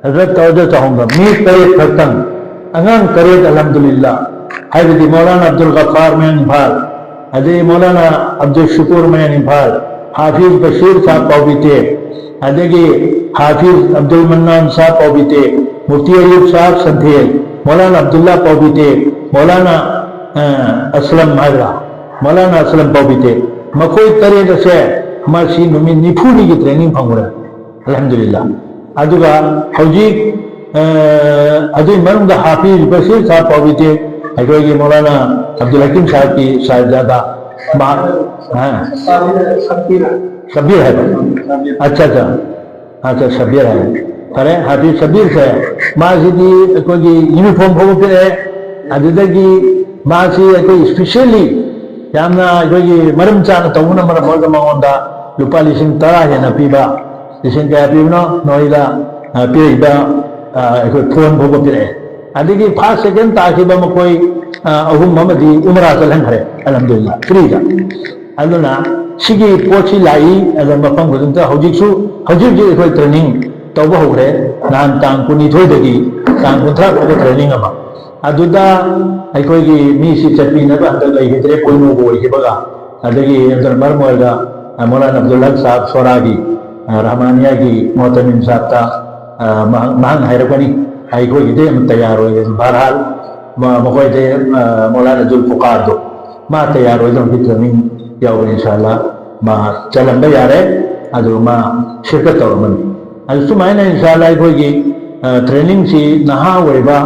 ꯍꯖꯔꯠ ꯇꯧꯔꯗ ꯇꯧꯍꯣꯡꯕ ꯃꯤ ꯇꯔꯦꯠ ꯈꯛꯇꯪ, ꯑꯉꯥꯡ ꯇꯔꯦꯠ, ꯑꯜꯍꯝꯗꯨꯂꯤꯜꯂꯥ, ꯍꯥꯏꯕꯗꯤ ꯃꯧꯂꯥꯅꯥ ꯑꯕꯗꯨꯜ ꯒꯐꯥꯔ ꯃꯌꯥꯡ ꯏꯝꯐꯥꯜ, ꯑꯗꯒꯤ ꯃꯧꯂꯥꯅꯥ ꯑꯕꯗꯨꯜ ꯁꯨꯀꯨꯔ ꯃꯌꯥꯡ ꯏꯝꯐꯥꯜ, ꯍꯥꯐꯤꯖ ꯕꯁꯤꯔ ꯁꯥꯍꯕ ꯄꯥꯎꯕꯤꯇꯦꯛ, ꯑꯗꯒꯤ ꯍꯥꯐꯤꯖ ꯑꯕꯗꯨꯜ ꯃꯟꯅꯥꯟ ꯁꯥꯍꯕ ꯄꯥꯎꯕꯤꯇꯦꯛ, ꯃꯨꯐꯇꯤ ꯑꯌꯨꯕ ꯁꯥꯍꯕ ꯁꯟꯊꯦꯜ, ꯃꯧꯂꯥꯅꯥ ꯑꯕꯗꯨꯜꯂꯥ ꯄꯥꯎꯕꯤꯇꯦꯛ, ꯃꯧꯂꯥꯅꯥ, ꯑ, ꯑꯁꯂꯝ ꯍꯥꯏꯕ꯭ꯔꯥ, ꯃꯧꯂꯥꯅꯥ ꯑꯁꯂꯝ ꯄꯥꯎꯕꯤꯇꯦꯛ, ꯃꯈꯣꯏ ꯇꯔꯦꯠ ꯑꯁꯦ ꯃꯁꯤ ꯅꯨꯃꯤꯠ ꯅꯤꯐꯨꯅꯤꯒꯤ ꯇ꯭ꯔꯦꯅꯤꯡ ꯐꯪꯈ꯭ꯔꯦ꯫ ꯑꯜꯍꯝꯗꯨꯂꯤꯜꯂꯥ꯫ ꯑꯗꯨꯒ ꯍꯧꯖꯤꯛ, ꯑ, ꯑꯗꯨꯒꯤ ꯃꯅꯨꯡꯗ ꯍꯥꯐꯤꯖ ꯕꯁꯤꯔ ꯁꯥꯍꯕ ꯄꯥꯎꯕꯤꯇꯦꯛ, ꯑꯩꯈꯣꯏꯒꯤ ꯃꯧꯂꯥꯅꯥ ꯑꯕꯗꯨꯜ ꯍꯀꯤꯝ ꯁꯥꯍꯕꯀꯤ ꯁꯥꯍꯤꯕꯖꯥꯗꯥ, ꯃꯥ, ꯍꯥ? ꯁꯕꯤꯔ ꯍꯥꯏꯕ? ꯑꯠꯆꯥ, ꯑꯠꯆꯥ꯫ ꯑꯠꯆꯥ, ꯁꯕꯤꯔ ꯍꯥꯏꯕ꯫ ꯐꯔꯦ, ꯍꯥꯐꯤꯖ ꯁꯕꯤꯔꯁꯦ, ꯃꯥꯁꯤꯗꯤ ꯑꯩꯈꯣꯏꯒꯤ ꯌꯨꯅꯤꯐꯣꯔꯝ ꯐꯥꯎꯕ ꯄꯤꯔꯛꯑꯦ꯫ ꯑꯗꯨꯗꯒꯤ ꯃꯥꯁꯤ ꯑꯩꯈꯣꯏ ꯏꯁꯄꯤꯁꯦꯜꯂꯤ ꯌꯥꯝꯅ ꯑꯩꯈꯣꯏꯒꯤ ꯃꯔꯝ ꯆꯥꯅ ꯇꯧꯕꯅ ꯃꯔꯝ ꯑꯣꯏꯔꯒ ꯃꯉꯣꯟꯗ ꯂꯨꯄꯥ ꯂꯤꯁꯤꯡ ꯇꯔꯥ ꯍꯦꯟꯅ ꯄꯤꯕ, ꯂꯤꯁꯤꯡ ꯀꯌꯥ ꯄꯤꯕꯅꯣ? ꯅꯣꯏꯗ, ꯑ, ꯄꯤꯔꯛꯏꯕ, ꯑ, ꯑꯩꯈꯣꯏ ꯐꯣꯟ ꯐꯥꯎꯕ ꯄꯤꯔꯛꯑꯦ꯫ ꯑꯗꯒꯤ ꯐꯥꯔꯁ, ꯁꯦꯀꯦꯟ ꯇꯥꯈꯤꯕ ꯃꯈꯣꯏ, ꯑ, ꯑꯍꯨꯝ ꯑꯃꯗꯤ ꯎꯃꯔꯥ ꯆꯠꯍꯟꯈ꯭ꯔꯦ, ꯑꯜꯍꯝꯗꯨꯂꯤꯜꯂꯥ, ꯐ꯭ꯔꯤꯗ꯫ ꯑꯗꯨꯅ ꯁꯤꯒꯤ ꯄꯣꯠꯁꯤ ꯂꯥꯛꯏ, ꯑꯗ ꯃꯐꯝ ꯈꯨꯗꯤꯡꯗ ꯍꯧꯖꯤꯛꯁꯨ, ꯍꯧꯖꯤꯛ ꯍꯧꯖꯤꯛ ꯑꯩꯈꯣꯏ ꯇ꯭ꯔꯦꯅꯤꯡ ꯇꯧꯕ ꯍꯧꯈ꯭ꯔꯦ꯫ ꯅꯍꯥꯟ ꯇꯥꯡ ꯀꯨꯟꯅꯤꯊꯣꯏꯗꯒꯤ ꯇꯥꯡ ꯀꯨꯟꯊ꯭ꯔꯥ ꯐꯥꯎꯕ ꯇ꯭ꯔꯦꯅꯤꯡ ꯑꯃ꯫ ꯑꯗꯨꯗ ꯑꯩꯈꯣꯏꯒꯤ ꯃꯤꯁꯤ ꯆꯠꯄꯤꯅꯕ ꯍꯟꯗꯛ ꯂꯩꯈꯤꯗ꯭ꯔꯦ, ꯄꯣꯏꯅꯨꯕꯨ ꯑꯣꯏꯈꯤꯕꯒ꯫ ꯑꯗꯒꯤ ꯑꯗꯨꯅ ꯃꯔꯝ ꯑꯣꯏꯔꯒ, ꯑ, ꯃꯧꯂꯥꯅꯥ ꯑꯕꯗꯨꯜ ꯍꯛ ꯁꯥꯍꯕ ꯁꯣꯔꯥꯒꯤ, ꯑ, ꯔꯍꯃꯥꯅꯤꯌꯥꯒꯤ ꯃꯣꯍꯇꯃꯤꯝ ꯁꯥꯍꯕꯇ, ꯑ, ꯃꯍꯥꯛ-, ꯃꯍꯥꯛꯅ ꯍꯥꯏꯔꯛꯄꯅꯤ, ꯑꯩꯈꯣꯏꯒꯤꯗꯤ ꯑꯃ ꯇꯌꯥꯔ ꯑꯣꯏꯔꯦ꯫ ꯕꯍꯔꯍꯥꯜ, ꯃ-, ꯃꯈꯣꯏꯗꯤ, ꯑ, ꯃꯧꯂꯥꯅꯥ ꯖꯨꯜꯐꯨꯀꯥꯔꯗꯣ, ꯃꯥ ꯇꯌꯥꯔ ꯑꯣꯏꯗꯧꯔꯤ, ꯇ꯭ꯔꯦꯅꯤꯡ ꯌꯥꯎꯕ, ꯏꯟꯁꯥ ꯑꯜꯂꯥ ꯃꯥ ꯆꯜꯂꯝꯕ ꯌꯥꯔꯦ, ꯑꯗꯨꯒ ꯃꯥ ꯁꯤꯔꯀꯠ ꯇꯧꯔꯝꯃꯅꯤ꯫ ꯑꯗꯨ ꯁꯨꯃꯥꯏꯅ ꯏꯟꯁꯥ ꯑꯜꯂꯥ ꯑꯩꯈꯣꯏꯒꯤ, ꯑ, ꯇ꯭ꯔꯦꯅꯤꯡꯁꯤ ꯅꯍꯥ ꯑꯣꯏꯕ,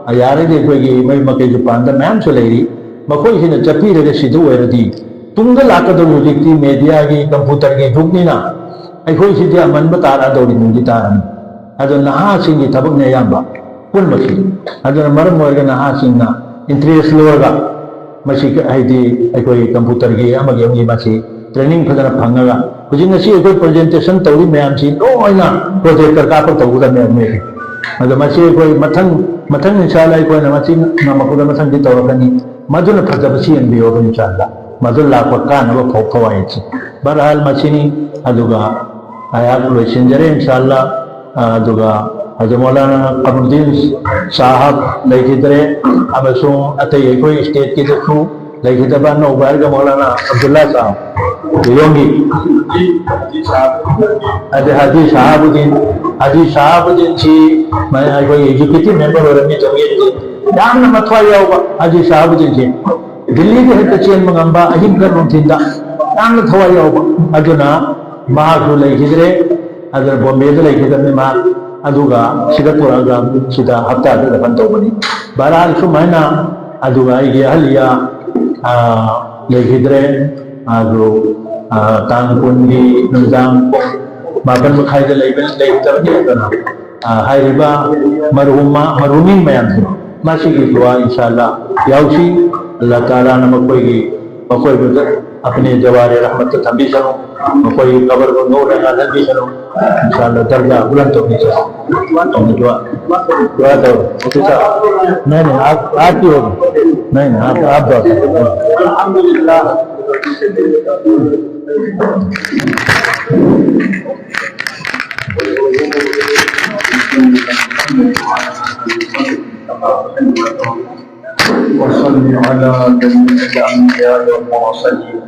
ꯑ, ꯌꯥꯔꯒꯗꯤ ꯑꯩꯈꯣꯏꯒꯤ ꯃꯌꯨꯝ ꯃꯀꯩꯁꯨ ꯄꯥꯟꯗ ꯃꯌꯥꯝꯁꯨ ꯂꯩꯔꯤ, ꯃꯈꯣꯏꯁꯤꯅ ꯆꯠꯄꯤꯔꯒ ꯁꯤꯗ ꯑꯣꯏꯔꯗꯤ ꯇꯨꯡꯗ ꯂꯥꯛꯀꯗꯧꯔꯤꯕ ꯍꯧꯖꯤꯛꯇꯤ ꯃꯦꯗꯤꯌꯥꯒꯤ, ꯀꯝꯄ꯭ꯌꯨꯇꯔꯒꯤ ꯖꯨꯒꯅꯤꯅ ꯑꯩꯈꯣꯏꯁꯤꯗꯤ ꯑꯃꯟꯕ ꯇꯥꯔꯛꯑꯗꯧꯔꯤꯕꯅꯤ ꯇꯥꯔꯅꯤ꯫ ꯑꯗꯣ ꯅꯍꯥꯁꯤꯡꯒꯤ ꯊꯕꯛꯅꯦ ꯑꯌꯥꯝꯕ ꯄꯨꯝꯕꯁꯤ꯫ ꯑꯗꯨꯅ ꯃꯔꯝ ꯑꯣꯏꯔꯒ ꯅꯍꯥꯁꯤꯡꯅ ꯏꯟꯇꯔꯦꯁ ꯂꯧꯔꯒ ꯃꯁꯤ ꯍꯥꯏꯗꯤ ꯑꯩꯈꯣꯏ ꯀꯝꯄ꯭ꯌꯨꯇꯔꯒꯤ ꯑꯃꯒꯤ ꯑꯃꯒꯤ ꯃꯁꯤ ꯇ꯭ꯔꯦꯅꯤꯡ ꯐꯖꯅ ꯐꯪꯉꯒ ꯍꯧꯖꯤꯛ ꯉꯁꯤ ꯑꯩꯈꯣꯏ ꯄ꯭ꯔꯖꯦꯟꯇꯦꯁꯟ ꯇꯧꯔꯤ ꯃꯌꯥꯝꯁꯤ ꯂꯣꯏꯅ ꯄ꯭ꯔꯣꯖꯦꯛꯇꯔ ꯀꯥꯞꯄ ꯇꯧꯒꯗꯕꯅꯦ ꯃꯣꯏꯁꯦ꯫ ꯑꯗꯣ ꯃꯁꯤ ꯑꯩꯈꯣꯏ ꯃꯊꯪ, ꯃꯊꯪ ꯏꯟꯁꯥ ꯑꯜꯂꯥ ꯑꯩꯈꯣꯏꯅ ꯃꯁꯤ ꯉꯝꯃꯛꯄꯗ ꯃꯊꯪꯗꯤ ꯇꯧꯔꯛꯀꯅꯤ꯫ ꯃꯗꯨꯅ ꯐꯖꯕ ꯁꯤ ꯌꯦꯡꯕꯤꯌꯣ ꯏꯟꯁꯥ ꯑꯜꯂꯥ꯫ ꯃꯗꯨ ꯂꯥꯛꯄ ꯀꯥꯟꯅꯕ ꯐꯥꯎ ꯐꯋꯥꯏꯗꯁꯦ꯫ ꯕꯍꯔꯍꯥꯜ ꯃꯁꯤꯅꯤ꯫ ꯑꯗꯨꯒ ꯑꯩꯍꯥꯛ ꯂꯣꯏꯁꯤꯟꯖꯔꯦ ꯏꯟꯁꯥ ꯑꯜꯂꯥ꯫ ꯑꯗꯨꯒ ꯍꯖꯔꯠ ꯃꯧꯂꯥꯅꯥ ꯀꯃꯔꯨꯗꯤꯟ ꯁꯥꯍꯕ ꯂꯩꯈꯤꯗ꯭ꯔꯦ, ꯑꯃꯁꯨꯡ ꯑꯇꯩ ꯑꯩꯈꯣꯏ ꯁ꯭ꯇꯦꯠꯀꯤꯗꯁꯨ ꯂꯩꯈꯤꯗꯕ ꯑꯅꯧꯕ ꯍꯥꯏꯔꯒ ꯃꯧꯂꯥꯅꯥ ꯑꯕꯗꯨꯜꯂꯥ ꯁꯥꯍꯕ ꯂꯤꯂꯣꯡꯒꯤ, ꯑꯗꯩ ꯍꯥꯖꯤ ꯁꯥꯍꯕꯨꯗꯤꯟ, ꯍꯥꯖꯤ ꯁꯥꯍꯕꯨꯗꯤꯟꯁꯤ ꯑꯩꯈꯣꯏ ꯑꯦꯛꯖꯤꯀ꯭ꯌꯨꯇꯤꯚ ꯃꯦꯝꯕꯔ ꯑꯣꯏꯔꯝꯃꯤ ꯖꯃꯤꯌꯠꯀꯤ, ꯌꯥꯝꯅ ꯃꯊ꯭ꯋꯥꯏ ꯌꯥꯎꯕ ꯍꯥꯖꯤ ꯁꯥꯍꯕꯨꯗꯤꯟꯁꯤ꯫ ꯗꯤꯜꯂꯤꯗ ꯍꯦꯛꯇ ꯆꯦꯟꯕ ꯉꯝꯕ, ꯑꯍꯤꯡꯒ ꯅꯨꯡꯊꯤꯟꯗ ꯌꯥꯝꯅ ꯊꯋꯥꯏ ꯌꯥꯎꯕ꯫ ꯑꯗꯨꯅ ꯃꯍꯥꯛꯁꯨ ꯂꯩꯈꯤꯗ꯭ꯔꯦ꯫ ꯑꯗꯨꯅ ꯕꯣꯝꯕꯦꯗ ꯂꯩꯈꯤꯗꯕꯅꯤ ꯃꯍꯥꯛ꯫ ꯑꯗꯨꯒ ꯁꯤꯗ ꯄꯨꯔꯛꯑꯒ ꯁꯤꯗ ꯍꯞꯇꯥꯗ ꯗꯐꯟ ꯇꯧꯕꯅꯤ꯫ ꯕꯍꯔꯍꯥꯜ ꯁꯨꯃꯥꯏꯅ ꯑꯗꯨꯒ ꯑꯩꯒꯤ ꯑꯍꯜ ꯏꯌꯥ, ꯑ, ꯂꯩꯈꯤꯗ꯭ꯔꯦ꯫ ꯑꯗꯨ, ꯑ, ꯇꯥꯡ ꯀꯨꯟꯒꯤ ꯅꯨꯃꯤꯗꯥꯡ ꯄꯨꯡ ꯃꯥꯄꯟ ꯃꯈꯥꯏꯗ ꯂꯩꯕ, ꯂꯩꯈꯤꯗꯕꯅꯤ꯫ ꯑꯗꯨꯅ ꯑ, ꯍꯥꯏꯔꯤꯕ ꯃꯔꯍꯨꯃ, ꯃꯔꯍꯨꯃꯤꯟ ꯃꯌꯥꯝꯁꯦ, ꯃꯁꯤꯒꯤ ꯗꯨꯋꯥ ꯏꯟꯁꯥ ꯑꯜꯂꯥ ꯌꯥꯎꯁꯤ꯫ ꯑꯜꯂꯥ ꯇꯥꯂꯥꯅ ꯃꯈꯣꯏꯒꯤ, ꯃꯈꯣꯏꯕꯨ ꯑꯄꯅꯦ ꯖꯋꯥꯔꯦ ꯔꯍꯃꯠꯇ ꯊꯝꯕꯤꯁꯅꯨ, ꯃꯈꯣꯏꯒꯤ ꯀꯕꯔꯕꯨ ꯅꯨꯔꯅ ꯉꯥꯜꯍꯟꯕꯤꯁꯅꯨ꯫ ꯏꯟꯁꯥ ꯑꯜꯂꯥ ꯗꯔꯖꯥ ꯕꯨꯂꯟ ꯇꯧꯕꯤꯁꯅꯨ꯫ ꯗꯨꯋꯥ, ꯗꯨꯋꯥ ꯇꯧ꯫ ꯑꯣꯐꯤꯁꯔ, नहीं, नहीं, आप, आप ही होगा। नहीं, नहीं, आप, आप जाओ। अल्हम्दुलिल्लाह। وصل على جميع الأنبياء والمرسلين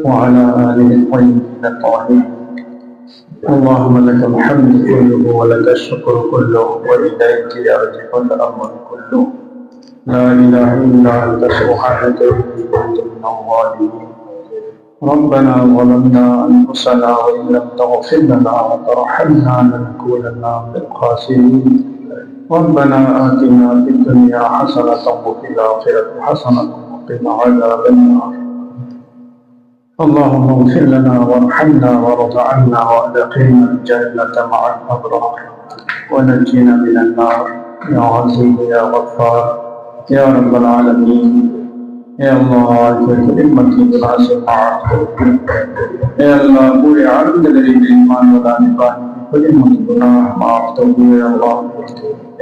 وعلى آله الطيبين الطاهرين. اللهم لك الحمد كله ولك الشكر كله وإليك يرجع الأمر كله. لا إله إلا أنت سبحانك إني كنت من الظالمين. ربنا ظلمنا أنفسنا وإن لم تغفر لنا وترحمنا لنكونن من الخاسرين. ربنا آتنا في الدنيا حسنة وفي الآخرة حسنة وقنا عذاب النار. اللهم اغفر لنا وارحمنا وارض عنا وأدخلنا الجنة مع الأبرار ونجنا من النار يا عزيز يا غفار يا رب العالمين. يا الله، ꯑꯩꯈꯣꯏ ꯈꯨꯗꯤꯡꯃꯛꯀꯤ ꯒꯨꯅꯥꯁꯤꯡ ꯃꯥꯐ ꯇꯧꯕꯤꯌꯨ. ꯌꯥ ꯑꯜꯂꯥꯍ, ꯄꯨꯔꯤ ꯑꯥꯂꯝꯗ ꯂꯩꯔꯤꯕ ꯏꯃꯥꯟ ꯋꯥꯂꯥ ꯅꯤꯄꯥꯟ ꯈꯨꯗꯤꯡꯃꯛꯀꯤ ꯒꯨꯅꯥ ꯃꯥꯐ ꯇꯧꯕꯤꯌꯨ, ꯌꯥ ꯑꯜꯂꯥꯍ.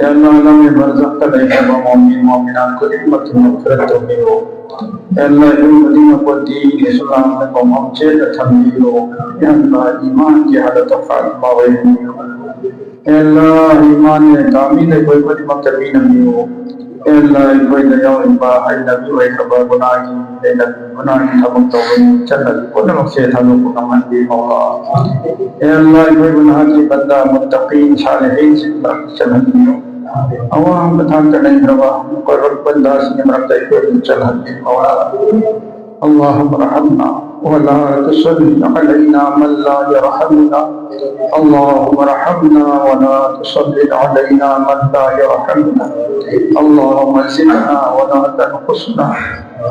ꯌꯥ ꯑꯜꯂꯥꯍ, ꯑꯂꯝꯒꯤ ꯕꯔꯖꯈꯇ ꯂꯩꯔꯤꯕ ꯃꯨꯑꯃꯤꯟ ꯃꯨꯑꯃꯤꯅꯥꯠ ꯈꯨꯗꯤꯡꯃꯛꯀꯤ ꯃꯒꯐꯤꯔꯠ ꯇꯧꯕꯤꯌꯨ. ꯌꯥ ꯑꯜꯂꯥꯍ, ꯑꯩꯈꯣꯏ ꯈꯨꯗꯤꯡꯃꯛꯄꯨ ꯗꯤꯟꯒꯤ ꯏꯁꯂꯥꯝꯗ ꯃꯐꯝ ꯆꯦꯠꯅ ꯊꯝꯕꯤꯌꯨ. ꯌꯥ ꯑꯜꯂꯥꯍ, ꯏꯃꯥꯟꯒꯤ ꯍꯥꯂꯠꯇ ꯈꯥꯏꯃ ꯑꯣꯏꯍꯟꯕꯤꯌꯨ. ꯌꯥ ꯑꯜꯂꯥꯍ, ꯏꯃꯥꯟ ꯀꯥꯃꯤꯜ ꯑꯩꯈꯣꯏ ꯈꯨꯗꯤꯡꯃꯛꯇ ꯄꯤꯅꯕꯤꯌꯨ. ꯌꯥ ꯑꯜꯂꯥꯍ, ꯑꯩꯈꯣꯏꯗ ꯌꯥꯎꯔꯤꯕ ꯍꯩꯅꯕꯤ ꯑꯣꯏꯈ꯭ꯔꯕ ꯒꯨꯅꯥꯒꯤ ꯂꯩꯅꯕꯤ, ꯒꯨꯅꯥꯒꯤ ꯊꯕꯛ ꯇꯧꯕ ꯆꯠꯅꯕꯤ ꯄꯨꯝꯅꯃꯛꯁꯦ ꯊꯥꯗꯣꯛꯄ ꯉꯝꯍꯟꯕꯤꯌꯨ, ꯃꯧꯂꯥ. ꯌꯥ ꯑꯜꯂꯥꯍ, ꯑꯩꯈꯣꯏꯕꯨ ꯅꯍꯥꯛꯀꯤ ꯕꯟꯗꯥ ꯃꯨꯠꯇꯀꯤꯟ ꯁꯥꯂꯤꯍꯤꯟꯁꯤꯡ ꯃꯔꯛꯇ ꯆꯜꯍꯟꯕꯤꯌꯨ꯫ ꯑꯋꯥꯡꯕ ꯊꯥꯛꯇ ꯂꯩꯈ꯭ꯔꯕ ꯃꯈꯣꯏ ꯕꯟꯗꯥꯁꯤꯡꯒꯤ ꯃꯔꯛꯇ ꯑꯩꯈꯣꯏꯕꯨ ꯆꯜꯍꯟꯕꯤꯌꯨ, ꯃꯧꯂꯥ. اللهم ارحمنا ولا تسلط علينا من لا يرحمنا. اللهم ارحمنا ولا تسلط علينا من لا يرحمنا. اللهم زدنا ولا تنقصنا.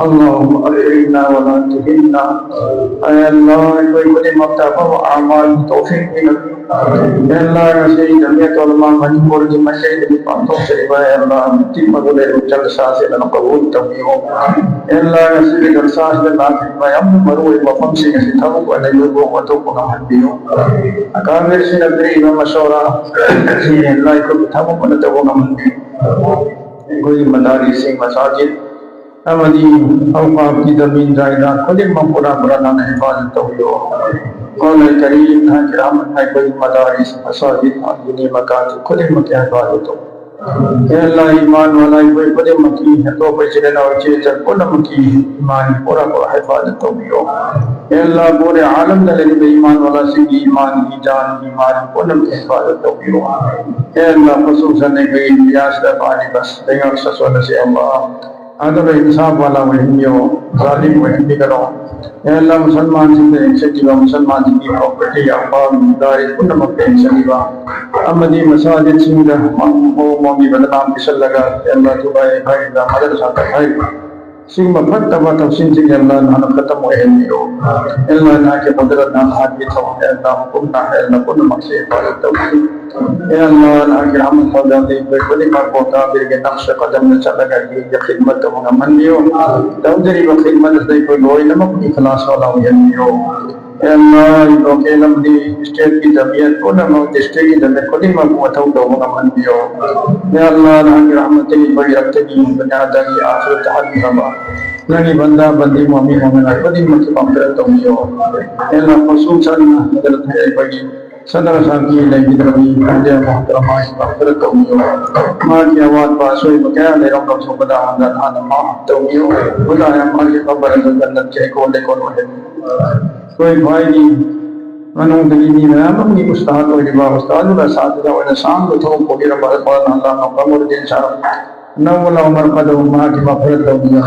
اللهم أكرمنا ولا تهنا. ꯑꯦ ꯑꯜꯂꯥꯍ, ꯑꯩꯈꯣꯏ ꯈꯨꯗꯤꯡꯃꯛꯇ ꯑꯐꯕ ꯑꯃꯜ ꯇꯧꯐꯤꯛ ꯄꯤꯅꯕꯤꯌꯨ. ꯑꯦ ꯑꯜꯂꯥꯍ, ꯉꯁꯤ ꯖꯃꯤꯌꯠ ꯎꯂꯃꯥ ꯃꯅꯤꯄꯨꯔꯒꯤ ꯃꯥꯏꯀꯩꯗꯒꯤ ꯄꯥꯡꯊꯣꯛꯆꯔꯤꯕ, ꯑꯦ ꯑꯜꯂꯥꯍ, ꯃꯇꯤꯛ ꯃꯒꯨꯟ ꯂꯩꯔꯕ ꯖꯜꯁꯥꯁꯦ ꯅꯪꯅ ꯀꯕꯨꯜ ꯇꯧꯕꯤꯌꯨ꯫ ꯑꯦ ꯑꯜꯂꯥꯍ, ꯉꯁꯤꯒꯤ ꯖꯜꯁꯥꯁꯤꯗ ꯂꯥꯛꯂꯤꯕ ꯌꯥꯝꯅ ꯃꯔꯨ ꯑꯣꯏꯕ ꯋꯥꯐꯝꯁꯤꯡ ꯑꯁꯤ ꯊꯕꯛ ꯑꯣꯏꯅ ꯌꯣꯟꯕ ꯑꯣꯟꯊꯣꯛꯄ ꯉꯝꯍꯟꯕꯤꯌꯨ꯫ ꯑꯀꯥꯕꯤꯔꯁꯤꯡꯅ ꯄꯤꯔꯤꯕ ꯃꯁꯣꯔꯥ ꯑꯁꯤ, ꯑꯦ ꯑꯜꯂꯥꯍ, ꯑꯩꯈꯣꯏꯕꯨ ꯊꯕꯛ ꯑꯣꯏꯅ ꯇꯧꯕ ꯉꯝꯍꯟꯕꯤꯌꯨ꯫ ꯑꯩꯈꯣꯏꯒꯤ ꯃꯗꯥꯔꯤꯁꯁꯤꯡ, ꯃꯁꯥꯖꯤꯗ ꯑꯃꯗꯤ ꯑꯧꯀꯥꯐꯀꯤ ꯖꯃꯤꯟ ꯖꯥꯏꯗꯥꯗ ꯈꯨꯗꯤꯡꯃꯛ ꯄꯨꯔꯥ ꯄꯨꯔꯥ ꯅꯪꯅ ꯍꯤꯐꯥꯖꯠ ꯇꯧꯕꯤꯌꯨ꯫ ꯀꯨꯔꯥꯟ ꯀꯔꯤꯝ ꯍꯥꯏ ꯀꯔꯥꯃꯠ ꯍꯥꯏꯕꯒꯤ ꯃꯗꯥꯔꯤꯁ, ꯃꯁꯥꯖꯤꯗ, ꯗꯤꯅꯤ ꯃꯀꯥꯟ ꯈꯨꯗꯤꯡꯃꯛꯀꯤ ꯍꯤꯐꯥꯖꯠ ꯇꯧꯕꯤꯌꯨ꯫ ꯍꯦ ꯑꯜꯂꯥ, ꯏꯃꯥꯟ ꯋꯥꯂꯥ ꯑꯩꯈꯣꯏ ꯈꯨꯗꯤꯡꯃꯛꯀꯤ ꯑꯇꯣꯞꯄ ꯏꯆꯤꯜ ꯏꯅꯥꯎ ꯏꯆꯦ ꯏꯆꯜ ꯄꯨꯝꯅꯃꯛꯀꯤ ꯏꯃꯥꯟ ꯄꯨꯔꯥ ꯄꯨꯔꯥ ꯍꯤꯐꯥꯖꯠ ꯇꯧꯕꯤꯌꯣ꯫ ꯍꯦ ꯑꯜꯂꯥ, ꯄꯨꯔꯦ ꯑꯥꯂꯝꯗ ꯂꯩꯔꯤꯕ ꯏꯃꯥꯟ ꯋꯥꯂꯥꯁꯤꯡꯒꯤ ꯏꯃꯥꯟꯒꯤ ꯖꯥꯟꯒꯤ ꯃꯥꯜ ꯄꯨꯝꯅꯃꯛ ꯍꯤꯐꯥꯖꯠ ꯇꯧꯕꯤꯌꯣ꯫ ꯍꯦ ꯑꯜꯂꯥ, ꯈꯨꯁꯨꯁꯟ ꯑꯩꯈꯣꯏ ꯏꯟꯗꯤꯌꯥꯁꯤꯗ ꯄꯥꯜꯂꯤꯕ ꯂꯩꯉꯥꯛ ꯁꯥꯁꯣꯟ ꯑꯁꯤ ꯑꯜꯂꯥ ꯑꯗꯨꯒ ꯏꯟꯁꯥꯐ ꯋꯥꯂꯥ ꯑꯣꯏꯍꯟꯕꯤꯌꯣ, ꯖꯥꯂꯤꯝ ꯑꯣꯏꯍꯟꯕꯤꯒꯅꯣ꯫ ꯍꯦ ꯑꯜꯂꯥ, ꯃꯨꯁꯜꯃꯥꯟꯁꯤꯡꯗ ꯌꯦꯡꯁꯤꯟꯕꯤꯕ, ꯃꯨꯁꯜꯃꯥꯟꯁꯤꯡꯒꯤ ꯄ꯭ꯔꯣꯄꯔꯇꯤ, ꯑꯄꯥꯝ ꯒꯥꯔꯤ ꯄꯨꯝꯅꯃꯛꯇ ꯌꯦꯡꯁꯤꯟꯕꯤꯕ, ꯑꯃꯗꯤ ꯃꯁꯥꯖꯤꯠꯁꯤꯡꯗ ꯃꯑꯣꯡ ꯃꯑꯣꯡꯒꯤ ꯕꯗꯅꯥꯝ ꯄꯤꯁꯜꯂꯒ, ꯍꯦ ꯑꯜꯂꯥ, ꯊꯨꯒꯥꯏ ꯍꯥꯏꯔꯤꯕ ꯃꯗꯔꯁꯥ ꯇꯛꯈꯥꯏꯔꯤꯕ ꯁꯤꯒꯨꯝꯕ ꯐꯠꯇꯕ ꯊꯧꯁꯤꯜꯁꯤꯡ, ꯍꯦ ꯑꯜꯂꯥ, ꯅꯍꯥꯛꯅ ꯈꯇꯝ ꯑꯣꯏꯍꯟꯕꯤꯌꯣ꯫ ꯍꯦ ꯑꯜꯂꯥ, ꯅꯍꯥꯛꯀꯤ ꯀꯨꯗꯔꯠꯅ ꯍꯥꯠꯄꯤ ꯊꯧ, ꯍꯦ ꯑꯜꯂꯥ, ꯍꯨꯀꯨꯝꯅ, ꯍꯦ ꯑꯜꯂꯥ, ꯄꯨꯝꯅꯃꯛꯁꯦ ꯍꯤꯐꯥꯖꯠ ꯇꯧꯕꯤꯌꯨ꯫ ꯍꯦ ꯑꯜꯂꯥ, ꯅꯍꯥꯛꯀꯤ ꯔꯍꯃꯠ ꯐꯖꯕ ꯑꯩꯈꯣꯏ ꯈꯨꯗꯤꯡꯃꯛꯄꯨ ꯀꯥꯕꯤꯔꯒꯤ ꯅꯛꯁ ꯀꯗꯝꯗ ꯆꯠꯂꯒ ꯍꯦꯛ ꯈꯤꯗꯃꯠ ꯇꯧꯕ ꯉꯝꯍꯟꯕꯤꯌꯨ꯫ ꯇꯧꯖꯔꯤꯕ ꯈꯤꯗꯃꯠ ꯑꯗꯨ ꯑꯩꯈꯣꯏ ꯂꯣꯏꯅꯃꯛ ꯏꯈꯂꯥꯁ ꯋꯥꯂꯥ ꯑꯣꯏꯍꯟꯕꯤꯌꯨ꯫ ꯍꯦ ꯑꯜꯂꯥ, ꯂꯣꯀꯦꯜ ꯑꯃꯗꯤ ꯁ꯭ꯇꯦꯠꯀꯤ ꯖꯃꯤꯌꯠ ꯄꯨꯝꯅꯃꯛ, ꯗꯤꯁꯇ꯭ꯔꯤꯛꯀꯤ ꯖꯃꯤꯌꯠ ꯈꯨꯗꯤꯡꯃꯛꯄꯨ ꯃꯊꯧ ꯇꯧꯕ ꯉꯝꯍꯟꯕꯤꯌꯨ꯫ ꯍꯦ ꯑꯜꯂꯥ, ꯅꯍꯥꯛꯀꯤ ꯔꯍꯃꯠꯇꯒꯤ ꯑꯩꯈꯣꯏ ꯔꯛꯇꯒꯤ ꯗꯨꯅꯤꯌꯥꯗꯒꯤ ꯑꯥꯈꯤꯔꯠꯇ ꯍꯟꯈ꯭ꯔꯕ ꯅꯪꯒꯤ ꯕꯟꯗꯥ ꯕꯟꯗꯤ ꯃꯣꯃꯤꯟ ꯃꯣꯃꯤꯅꯥꯠ ꯈꯨꯗꯤꯡꯃꯛꯀꯤ ꯃꯛꯐꯤꯔꯠ ꯇꯧꯕꯤꯌꯨ꯫ ꯍꯦ ꯑꯜꯂꯥ, ꯈꯨꯁꯨꯁꯟ ꯍꯟꯗꯛ ꯑꯩꯈꯣꯏꯒꯤ ꯁꯗꯔ ꯁꯥꯍꯤꯕꯀꯤ ꯂꯩꯈꯤꯗ꯭ꯔꯕꯤ ꯈꯣꯟꯖꯦꯜ ꯃꯣꯍꯇꯔꯃꯥꯒꯤ ꯃꯛꯐꯤꯔꯠ ꯇꯧꯕꯤꯌꯨ꯫ ꯃꯥꯒꯤ ꯑꯋꯥꯠꯄ ꯑꯁꯣꯏꯕ ꯀꯌꯥ ꯂꯩꯔꯝꯂꯕꯁꯨ ꯈꯨꯗꯥ ꯍꯟꯗ ꯍꯥꯟꯅ ꯃꯥꯐ ꯇꯧꯕꯤꯌꯨ꯫ ꯈꯨꯗꯥ ꯌꯥꯝ ꯃꯥꯒꯤ ꯈꯕꯔ ꯑꯗꯨ ꯖꯟꯅꯠꯀꯤ ꯍꯩꯀꯣꯜ ꯂꯩꯀꯣꯜ ꯑꯣꯏꯍꯟꯕꯤꯌꯨ꯫ ꯑꯩꯈꯣꯏ ꯚꯥꯏꯒꯤ ꯃꯅꯨꯡꯗꯒꯤ ꯃꯤ ꯃꯌꯥꯝ ꯑꯃꯒꯤ ꯎꯁꯇꯥꯗ ꯑꯣꯏꯔꯤꯕ, ꯎꯁꯇꯥꯗꯨꯅ ꯁꯥꯇ꯭ꯔꯗ ꯑꯣꯏꯅ ꯁꯥꯡꯅ ꯊꯕꯛ ꯄꯨꯕꯤꯔꯝꯕ ꯑꯜꯐꯥ ꯅꯍꯥꯟ ꯀꯃꯔꯨꯗꯤꯟ ꯁꯥꯍꯕ, ꯅꯧꯕ ꯂꯥꯎꯃꯔ ꯃꯗꯨ ꯃꯥꯒꯤ ꯃꯛꯐꯤꯔꯠ ꯇꯧꯕꯤꯌꯨ,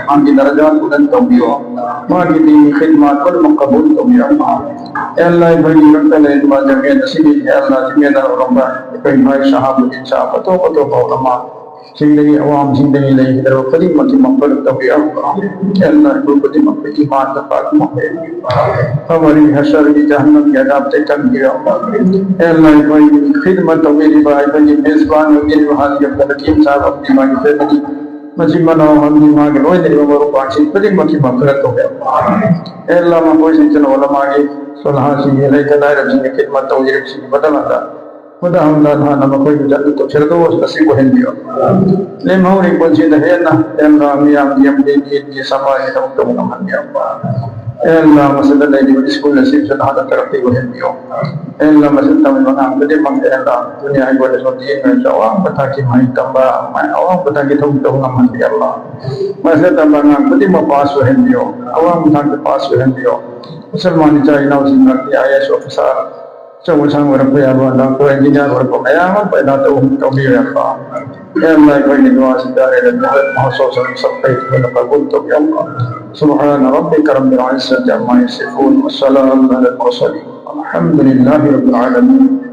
ꯃꯥꯒꯤ ꯗꯔꯖꯥ ꯕꯨꯂꯟꯗ ꯇꯧꯕꯤꯌꯨ, ꯃꯥꯒꯤ ꯗꯤꯟꯒꯤ ꯈꯤꯗꯃꯥꯠ ꯄꯨꯝꯅꯃꯛ ꯀꯕꯨꯜ ꯇꯧꯕꯤꯔꯝꯃꯣ꯫ ꯍꯦ ꯑꯜꯂꯥ, ꯑꯩꯈꯣꯏꯒꯤ ꯏꯔꯛꯇ ꯂꯩꯔꯤꯕ ꯖꯃꯤꯌꯠ ꯑꯁꯤꯒꯤ, ꯍꯦ ꯑꯜꯂꯥ, ꯖꯃꯤꯌꯠ ꯍꯧꯔꯝꯕ ꯑꯩꯈꯣꯏ ꯚꯥꯏ ꯁꯥꯍꯥꯕꯨꯗꯤꯟ ꯁꯥꯍꯕ, ꯑꯇꯣꯞ ꯑꯇꯣꯞꯄ ꯎꯂꯃꯥ ꯁꯤꯡꯗꯒꯤ ꯑꯋꯥꯡꯁꯤꯡꯗꯒꯤ ꯂꯩꯈꯤꯗ꯭ꯔꯕ ꯈꯨꯗꯤꯡꯃꯛꯀꯤ ꯃꯛꯐꯤꯔꯠ ꯇꯧꯕꯤꯔꯝꯃꯣ꯫ ꯍꯦ ꯑꯜꯂꯥ, ꯑꯩꯈꯣꯏ ꯈꯨꯗꯤꯡꯃꯛꯄꯨ ꯏꯃꯥꯟꯗ ꯄꯥꯛ ꯃꯛꯐꯤꯔꯠ ꯇꯧꯕꯤꯔꯝꯃꯣ꯫ ꯀꯕꯔꯒꯤ, ꯍꯁꯔꯒꯤ, ꯖꯍꯟꯅꯝꯒꯤ ꯑꯗꯥꯕꯇꯒꯤ ꯀꯟꯕꯤꯔꯝꯃꯣ꯫ ꯍꯦ ꯑꯜꯂꯥ, ꯑꯩꯈꯣꯏꯒꯤ ꯈꯤꯗꯃꯠ ꯇꯧꯕꯤꯔꯤꯕ ꯑꯩꯈꯣꯏꯒꯤ ꯃꯦꯖꯕꯥꯟ ꯑꯣꯏꯕꯤꯔꯤꯕ ꯍꯥꯖꯤ ꯑꯕꯗꯨꯜ ꯍꯀꯤꯝ ꯁꯥꯍꯕ ꯑꯃꯗꯤ ꯃꯥꯒꯤ ꯐꯦꯃꯤꯂꯤ, ꯃꯆꯤꯟ ꯃꯅꯥꯎ ꯑꯃꯗꯤ ꯃꯥꯒꯤ ꯂꯣꯏꯅꯔꯤꯕ ꯃꯔꯨꯞ ꯃꯄꯥꯡꯁꯤꯡ ꯈꯨꯗꯤꯡꯃꯛꯀꯤ ꯃꯛꯐꯤꯔꯠ ꯇꯧꯕꯤꯔꯝꯃꯣ꯫ ꯍꯦ ꯑꯜꯂꯥ, ꯃꯈꯣꯏꯁꯤꯡꯁꯤꯅ ꯎꯂꯃꯥꯒꯤ ꯁꯣꯂꯍꯥꯁꯤꯡꯒꯤ, ꯂꯩꯇ ꯂꯥꯏꯔꯕꯁꯤꯡꯒꯤ ꯈꯤꯗꯃꯠ ꯇꯧꯖꯔꯤꯕꯁꯤꯡꯒꯤ ꯕꯗꯂꯗ ꯈꯨꯗꯥ ꯍꯟꯗ ꯍꯥꯟꯅ ꯃꯈꯣꯏꯕꯨ ꯖꯟꯅꯠ ꯇꯧꯁꯤꯔꯗꯣ ꯑꯁꯤ ꯑꯣꯏꯍꯟꯕꯤꯌꯨ꯫ ꯂꯦꯝꯍꯧꯔꯤꯕ ꯄꯨꯟꯁꯤꯗ ꯍꯦꯟꯅ ꯍꯦꯟꯅ ꯃꯤꯌꯥꯝꯒꯤ ꯑꯃꯗꯤ ꯗꯤꯟꯒꯤ ꯁꯃꯥꯖꯒꯤ ꯊꯕꯛ ꯇꯧꯕ ꯉꯝꯍꯟꯕꯤꯔꯝꯃꯣ꯫ ꯑꯦ ꯑꯜꯂꯥ, ꯃꯁꯤꯗ ꯂꯩꯔꯤꯕ ꯁ꯭ꯀꯨꯜ ꯑꯁꯤꯕꯨꯁꯨ ꯅꯍꯥꯛꯅ ꯇꯔꯛꯀꯤ ꯑꯣꯏꯍꯟꯕꯤꯌꯨ꯫ ꯑꯦ ꯑꯜꯂꯥ, ꯃꯁꯤꯗ ꯇꯝꯂꯤꯕ ꯑꯉꯥꯡ ꯈꯨꯗꯤꯡꯃꯛ, ꯑꯦ ꯑꯜꯂꯥ, ꯗꯨꯅꯤꯌꯥꯒꯤ ꯑꯣꯏꯔꯁꯨ ꯗꯤꯟꯒꯤ ꯑꯣꯏꯔꯁꯨ ꯑꯋꯥꯡꯕ ꯊꯥꯛꯀꯤ ꯃꯍꯩ ꯇꯝꯕ, ꯑꯋꯥꯡꯕ ꯊꯥꯛꯀꯤ ꯊꯕꯛ ꯇꯧꯕ ꯉꯝꯍꯟꯕꯤꯌꯨ ꯑꯜꯂꯥ꯫ ꯃꯁꯤꯗ ꯇꯝꯕ ꯑꯉꯥꯡ ꯈꯨꯗꯤꯡꯃꯛ ꯄꯥꯁ ꯑꯣꯏꯍꯟꯕꯤꯌꯨ, ꯑꯋꯥꯡꯕ ꯊꯥꯛꯇ ꯄꯥꯁ ꯑꯣꯏꯍꯟꯕꯤꯌꯨ꯫ ꯃꯨꯁꯜꯃꯥꯟ ꯏꯆꯥ ꯏꯅꯥꯎꯁꯤꯡ ꯑꯁꯤ ꯑꯥꯏ ꯑꯦꯁ ꯑꯣꯐꯤꯁꯥꯔ ꯑꯆꯧ ꯑꯁꯥꯡ ꯑꯣꯏꯔꯛꯄ ꯌꯥꯕ, ꯗꯥꯛꯇꯔ, ꯏꯟꯖꯤꯅꯤꯌꯥꯔ ꯑꯣꯏꯔꯛꯄ ꯃꯌꯥꯝ ꯑꯃ ꯄꯩꯗꯥ ꯇꯧ-, ꯇꯧꯕꯤꯌꯨ ꯌꯥꯕ꯫ ꯌꯥꯝꯅ ꯑꯩꯈꯣꯏꯒꯤ ꯗꯨꯋꯥꯁꯤ ꯇꯥꯔꯦ, ꯃꯍꯣꯠ ꯃꯍꯣꯠꯁꯣꯁ ꯁꯛꯄꯩ ꯊꯣꯏꯅ ꯀꯕꯨꯜ ꯇꯧꯕꯤꯌꯨ꯫ سبحان ربك رب العزة عما يصفون، وسلام على المرسلين، والحمد لله رب العالمين.